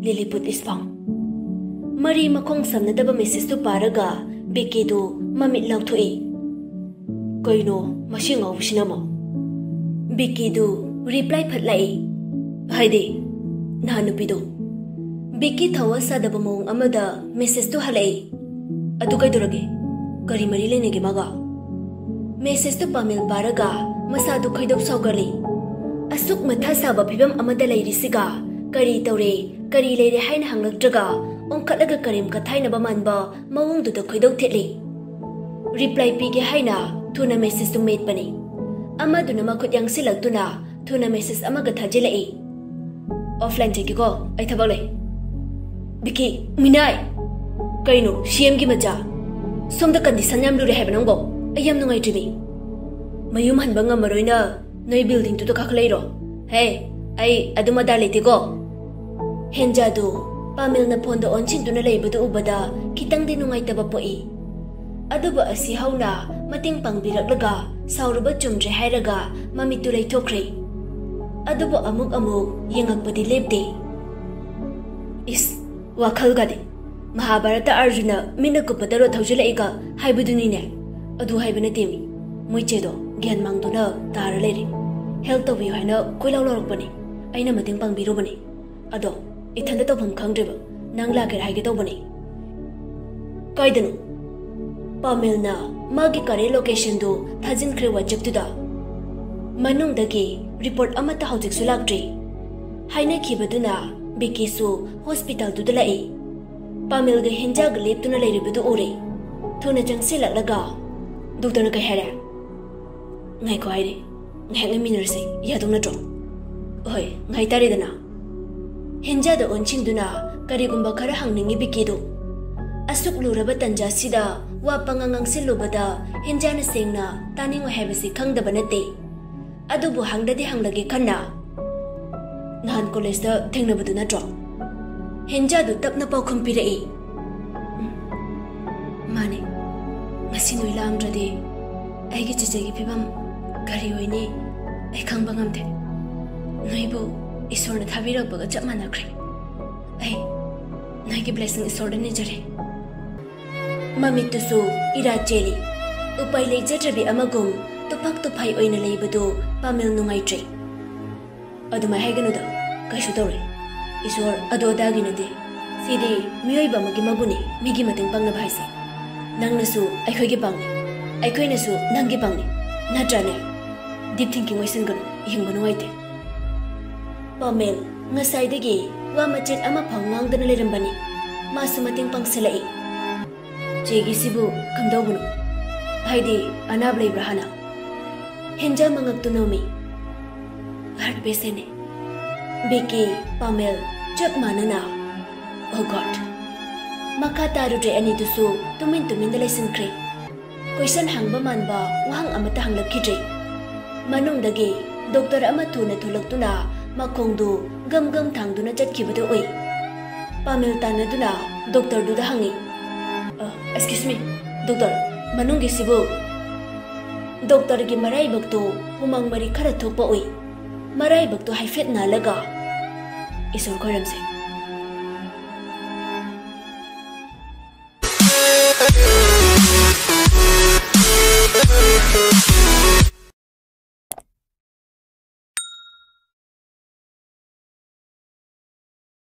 "Lilliput is found." ꯃꯔꯤ ꯃꯈꯣꯡ ꯁꯝꯅꯗꯕ ꯃꯦꯁꯦꯖꯇꯨ ꯄꯥꯔꯒ ꯕꯤꯀꯤꯗꯨ ꯃꯃꯤꯠ ꯂꯥꯎꯊꯣꯛꯏ꯫ ꯀꯩꯅꯣ ꯃꯁꯤ ꯉꯥꯎꯕꯁꯤꯅ ꯑꯃꯨꯛ? ꯕꯤꯀꯤꯗꯨ ꯔꯤꯄ꯭ꯂꯥꯏ ꯐꯠ ꯂꯥꯛꯏ꯫ ꯍꯥꯏꯗꯤ, ꯅꯍꯥꯟ ꯅꯨꯄꯤꯗꯣ꯫ ꯕꯤꯀꯤ ꯊꯋꯥ ꯁꯥꯗꯕ ꯃꯑꯣꯡ ꯑꯃꯗ ꯃꯦꯁꯦꯖꯇꯨ ꯍꯜꯂꯛꯏ꯫ ꯑꯗꯨ ꯀꯩꯗꯧꯔꯒꯦ? ꯀꯔꯤ ꯃꯔꯤ ꯂꯩꯅꯒꯦ ꯃꯥꯒ? ꯃꯦꯁꯦꯖꯇꯨ ꯄꯥꯃꯦꯜ ꯄꯥꯔꯒ ꯃꯁꯥꯗꯨ ꯈꯣꯏꯗꯧ ꯁꯥꯎꯒꯠꯂꯤ꯫ ꯑꯁꯨꯛ ꯃꯊꯥ ꯁꯥꯕ ꯐꯤꯕꯝ ꯑꯃꯗ ꯂꯩꯔꯤꯁꯤꯒ ꯀꯔꯤ ꯇꯧꯔꯦ, ꯀꯔꯤ ꯂꯩꯔꯦ ꯍꯥꯏꯅ ꯍꯪꯂꯛꯇ꯭ꯔꯒ ꯑꯣꯟꯈꯠꯂꯒ ꯀꯔꯦꯝ ꯀꯊꯥꯏꯅꯕ ꯃꯥꯟꯕ ꯃꯑꯣꯡꯗꯨꯗ ꯈꯣꯏꯗꯧ ꯊꯤꯠꯂꯤ꯫ ꯔꯤꯄ꯭ꯂꯥꯏ ꯄꯤꯒꯦ ꯍꯥꯏꯅ ꯊꯨꯅ ꯃꯦꯁꯦꯖꯇꯨ ꯃꯦꯠꯄꯅꯤ꯫ ꯑꯃꯗꯨꯅ ꯃꯈꯨꯠ ꯌꯥꯡꯁꯤꯜꯂꯛꯇꯨꯅ ꯊꯨꯅ ꯃꯦꯁꯦꯖ ꯑꯃꯒ ꯊꯥꯖꯤꯜꯂꯛꯏ꯫ "ꯑꯣꯐꯂꯥꯏꯟ ꯆꯠꯀꯦꯀꯣ, ꯑꯩ ꯊꯕꯛ ꯂꯩ꯫" "ꯕꯤꯀꯤ, ꯃꯤꯅꯥꯏ!" "ꯀꯩꯅꯣ, ꯁꯤ ꯑꯦꯝꯒꯤ ꯃꯆꯥ? ꯁꯣꯝꯗ ꯀꯟꯗꯤꯁꯟ ꯌꯥꯝ ꯂꯨꯔꯦ ꯍꯥꯏꯕ ꯅꯪꯕꯣ? ꯑꯩ ꯌꯥꯝ ꯅꯨꯡꯉꯥꯏꯇ꯭ꯔꯤꯃꯤ꯫ ꯃꯌꯨꯝ ꯍꯟꯕ ꯉꯝꯃꯔꯣꯏꯅ ꯅꯣꯏ ꯕꯤꯜꯗꯤꯡꯗꯨꯗ ꯀꯥꯈꯠꯂꯛꯏꯔꯣ? ꯍꯦ, ꯑꯩ ꯑꯗꯨꯝ ꯑꯗꯥ ꯂꯩꯇꯦꯀꯣ꯫" ꯍꯦꯟꯖꯥꯗꯨ ꯄꯥꯃꯦꯜꯅ ꯐꯣꯟꯗ ꯑꯣꯟꯁꯤꯟꯗꯨꯅ ꯂꯩꯕꯗꯨ ꯎꯕꯗ ꯈꯤꯇꯪꯗꯤ ꯅꯨꯡꯉꯥꯏꯇꯕ ꯄꯣꯛꯏ꯫ ꯑꯗꯨꯕꯨ ꯑꯁꯤ ꯍꯧꯅ ꯃꯇꯦꯡ ꯄꯥꯡꯕꯤꯔꯛꯂꯒ ꯁꯥꯎꯔꯨꯕ ꯆꯨꯝꯗ꯭ꯔꯦ ꯍꯥꯏꯔꯒ ꯃꯃꯤꯠꯇꯨ ꯂꯩꯊꯣꯛꯈ꯭ꯔꯦ꯫ ꯑꯗꯨꯕꯨ ꯑꯃꯨꯛ ꯑꯃꯨꯛ ꯌꯦꯡꯉꯛꯄꯗꯤ ꯂꯦꯞꯇꯦ꯫ ꯏꯁ, ꯋꯥꯈꯜꯒꯗꯤ ꯃꯍꯥꯚꯥꯔꯠꯇ ꯑꯔꯖꯨꯅ ꯃꯤꯠꯅ ꯀꯨꯞꯄꯗ ꯔꯣ ꯊꯧꯖꯤꯜꯂꯛꯏꯒ ꯍꯥꯏꯕꯗꯨꯅꯤꯅꯦ꯫ ꯑꯗꯨ ꯍꯥꯏꯕ ꯅꯠꯇꯦꯃꯤ꯫ ꯃꯣꯏ ꯆꯦꯗꯣ ꯒ꯭ꯌꯥꯟ ꯃꯥꯡꯗꯨꯅ ꯇꯥꯔ ꯂꯩꯔꯦ꯫ ꯍꯦꯜꯞ ꯇꯧꯕꯤꯌꯨ ꯍꯥꯏꯅ ꯀꯣꯏꯂꯥꯎ ꯂꯥꯎꯔꯛꯄꯅꯤ꯫ ꯑꯩꯅ ꯃꯇꯦꯡ ꯄꯥꯡꯕꯤꯔꯨꯕꯅꯤ꯫ ꯑꯗꯣ ꯏꯊꯟꯗ ꯇꯧꯐꯝ ꯈꯪꯗ꯭ꯔꯦꯕ꯫ ꯅꯪ ꯂꯥꯛꯀꯦꯔꯥ ꯍꯥꯏꯒꯦ ꯇꯧꯕꯅꯤ꯫ "ꯀꯥꯏꯗꯅꯣ?" ꯄꯥꯃꯦꯜꯅ ꯃꯥꯒꯤ ꯀꯔꯦꯟ ꯂꯣꯀꯦꯁꯟꯗꯨ ꯊꯥꯖꯤꯟꯈ꯭ꯔꯦ ꯋꯥꯆꯦꯞꯇꯨꯗ꯫ ꯃꯅꯨꯡꯗꯒꯤ ꯔꯤꯄꯣꯔꯠ ꯑꯃꯠꯇ ꯍꯧꯖꯤꯛꯁꯨ ꯂꯥꯛꯇ꯭ꯔꯤ꯫ ꯍꯥꯏꯅꯈꯤꯕꯗꯨꯅ ꯕꯤꯀꯤꯁꯨ ꯍꯣꯁꯄꯤꯇꯥꯜꯗꯨꯗ ꯂꯥꯛꯏ꯫ ꯄꯥꯃꯦꯜꯒ ꯍꯦꯟꯖꯥꯒ ꯂꯦꯞꯇꯨꯅ ꯂꯩꯔꯤꯕꯗꯨ ꯎꯔꯦ꯫ ꯊꯨꯅ ꯆꯪꯁꯤꯜꯂꯛꯂꯒ, "ꯗꯣꯛꯇꯔꯅ ꯀꯩ ꯍꯥꯏꯔꯦ?" "ꯉꯥꯏꯈꯣ ꯍꯥꯏꯔꯦ꯫ ꯉꯥꯏꯍꯥꯛ ꯉꯥꯏꯃꯤꯟꯅꯔꯁꯤ, ꯌꯥꯗꯧ ꯅꯠꯇ꯭ꯔꯣ?" "ꯍꯣꯏ, ꯉꯥꯏꯇꯥꯔꯦꯗꯅ꯫" ꯍꯦꯟꯖꯥꯗ ꯑꯣꯟꯁꯤꯟꯗꯨꯅ ꯀꯔꯤꯒꯨꯝꯕ ꯈꯔ ꯍꯪꯅꯤꯡꯉꯤ ꯕꯤꯀꯤꯗꯨ꯫ ꯑꯁꯨꯛ ꯂꯨꯔꯕ ꯇꯟꯖꯥꯁꯤꯗ ꯋꯥ ꯄꯉꯥꯡ ꯉꯥꯡꯁꯤꯜꯂꯨꯕꯗ ꯍꯦꯟꯖꯥꯅ ꯁꯦꯡꯅ ꯇꯥꯅꯤꯡꯉꯣꯏ ꯍꯥꯏꯕꯁꯤ ꯈꯪꯗꯕ ꯅꯠꯇꯦ꯫ ꯑꯗꯨꯕꯨ ꯍꯪꯗꯗꯤ ꯍꯪꯂꯒꯦ ꯈꯟꯅ, "ꯅꯍꯥꯟ ꯀꯣꯂꯦꯖꯇ ꯊꯦꯡꯅꯕꯗꯨ ꯅꯠꯇ꯭ꯔꯣ?" ꯍꯦꯟꯖꯥꯗꯨ ꯇꯞꯅ ꯄꯥꯎꯈꯨꯝ ꯄꯤꯔꯛꯏ꯫ "ꯎꯝ, ꯃꯥꯅꯦ꯫ ꯉꯁꯤ ꯅꯣꯏ ꯂꯥꯛꯑꯝꯗ꯭ꯔꯗꯤ ꯑꯩꯒꯤ ꯆꯤꯆꯦꯒꯤ ꯐꯤꯕꯝ ꯀꯔꯤ ꯑꯣꯏꯅꯤ ꯑꯩ ꯈꯪꯕ ꯉꯝꯗꯦ꯫ ꯅꯣꯏꯕꯨ ꯏꯁꯣꯔꯅ ꯊꯥꯕꯤꯔꯛꯄꯒ ꯆꯞ ꯃꯥꯟꯅꯈ꯭ꯔꯦ꯫ ꯑꯩ ꯅꯣꯏꯒꯤ ꯕ꯭ꯂꯦꯁꯤꯡ ꯏꯁꯣꯔꯗ ꯅꯤꯖꯔꯦ꯫ ꯃꯃꯤꯠꯇꯨꯁꯨ ꯏꯔꯥ ꯆꯦꯜꯂꯤ꯫ ꯎꯄꯥꯏ ꯂꯩꯖꯗ꯭ꯔꯕꯤ ꯑꯃꯒꯨꯝ ꯇꯨꯐꯛ ꯇꯨꯐꯥꯏ ꯑꯣꯏꯅ ꯂꯩꯕꯗꯨ ꯄꯥꯃꯦꯜ ꯅꯨꯡꯉꯥꯏꯇ꯭ꯔꯦ꯫ ꯑꯗꯨꯃꯥꯏ ꯍꯥꯏꯒꯅꯨꯗ, ꯀꯩꯁꯨ ꯇꯧꯔꯣꯏ꯫ ꯏꯁꯣꯔ ꯑꯗꯨ ꯑꯗꯥꯒꯤ ꯅꯠꯇꯦ꯫ ꯁꯤꯗꯤ ꯃꯤꯑꯣꯏꯕ ꯑꯃꯒꯤ ꯃꯒꯨꯟꯅꯤ, ꯃꯤꯒꯤ ꯃꯇꯦꯡ ꯄꯥꯡꯅꯕ ꯍꯥꯏꯁꯦ꯫ ꯅꯪꯅꯁꯨ ꯑꯩꯈꯣꯏꯒꯤ ꯄꯥꯡꯅꯤ, ꯑꯩꯈꯣꯏꯅꯁꯨ ꯅꯪꯒꯤ ꯄꯥꯡꯅꯤ, ꯅꯠꯇ꯭ꯔꯅꯦ? ꯗꯤꯞ ꯊꯤꯡꯀꯤꯡ ꯑꯣꯏꯁꯤꯟꯒꯅꯨ, ꯌꯦꯡꯕ ꯅꯨꯡꯉꯥꯏꯇꯦ꯫ ꯄꯥꯃꯦꯜ ꯉꯁꯥꯏꯗꯒꯤ ꯋꯥ ꯃꯆꯦꯠ ꯑꯃꯐꯥꯎ ꯉꯥꯡꯗꯅ ꯂꯩꯔꯝꯕꯅꯤ꯫ ꯃꯥꯁꯨ ꯃꯇꯦꯡ ꯄꯥꯡꯁꯤꯜꯂꯛꯏ꯫ ꯆꯦꯒꯤꯁꯤꯕꯨ ꯀꯝꯗꯧꯕꯅꯣ? ꯍꯥꯏꯗꯤ ꯑꯅꯥꯕ ꯂꯩꯕ꯭ꯔꯥ ꯍꯥꯟꯅ? ꯍꯦꯟꯖꯥ ꯃꯉꯛꯇꯨ ꯅꯣꯝꯃꯤ꯫ ꯍꯥꯔꯠ ꯄꯦꯁꯦꯟꯅꯤ꯫ ꯕꯤꯀꯤ, ꯄꯥꯃꯦꯜ ꯆꯞ ꯃꯥꯟꯅꯅ꯫ ꯑꯣ ꯒꯣꯗ꯫ ꯃꯈꯥ ꯇꯥꯔꯨꯗ꯭ꯔꯦ ꯑꯅꯤꯗꯨꯁꯨ ꯇꯨꯃꯤꯟ ꯇꯨꯃꯤꯟꯗ ꯂꯩꯁꯤꯟꯈ꯭ꯔꯦ꯫ ꯀꯣꯏꯁꯟ ꯍꯪꯕ ꯃꯥꯟꯕ ꯋꯥꯍꯪ ꯑꯃꯠꯇ ꯍꯪꯂꯛꯈꯤꯗ꯭ꯔꯦ꯫ ꯃꯅꯨꯡꯗꯒꯤ ꯗꯣꯛꯇꯔ ꯑꯃ ꯊꯨꯅ ꯊꯣꯛꯂꯛꯇꯨꯅ ꯃꯈꯣꯡꯗꯨ ꯒꯝ ꯒꯝ ꯊꯥꯡꯗꯨꯅ ꯆꯠꯈꯤꯕꯗꯨ ꯎꯏ꯫ ꯄꯥꯃꯦꯜ ꯇꯥꯟꯅꯗꯨꯅ ꯗꯣꯛꯇꯔꯗꯨꯗ ꯍꯪꯉꯤ, "ꯑ, excuse me, ꯗꯣꯛꯇꯔ, ꯃꯅꯨꯡꯒꯤꯁꯤꯕꯨ?" ꯗꯣꯛꯇꯔꯒꯤ ꯃꯔꯥꯏꯕꯛꯇꯨ ꯍꯨꯃꯥꯡ ꯃꯔꯤ ꯈꯔ ꯊꯣꯛꯄ ꯎꯏ꯫ ꯃꯔꯥꯏꯕꯛꯇꯨ ꯍꯥꯏꯐꯦꯠ ꯅꯥꯜꯂꯒ, "ꯏꯁꯣꯔ ꯈꯣꯏꯔꯝꯁꯦ,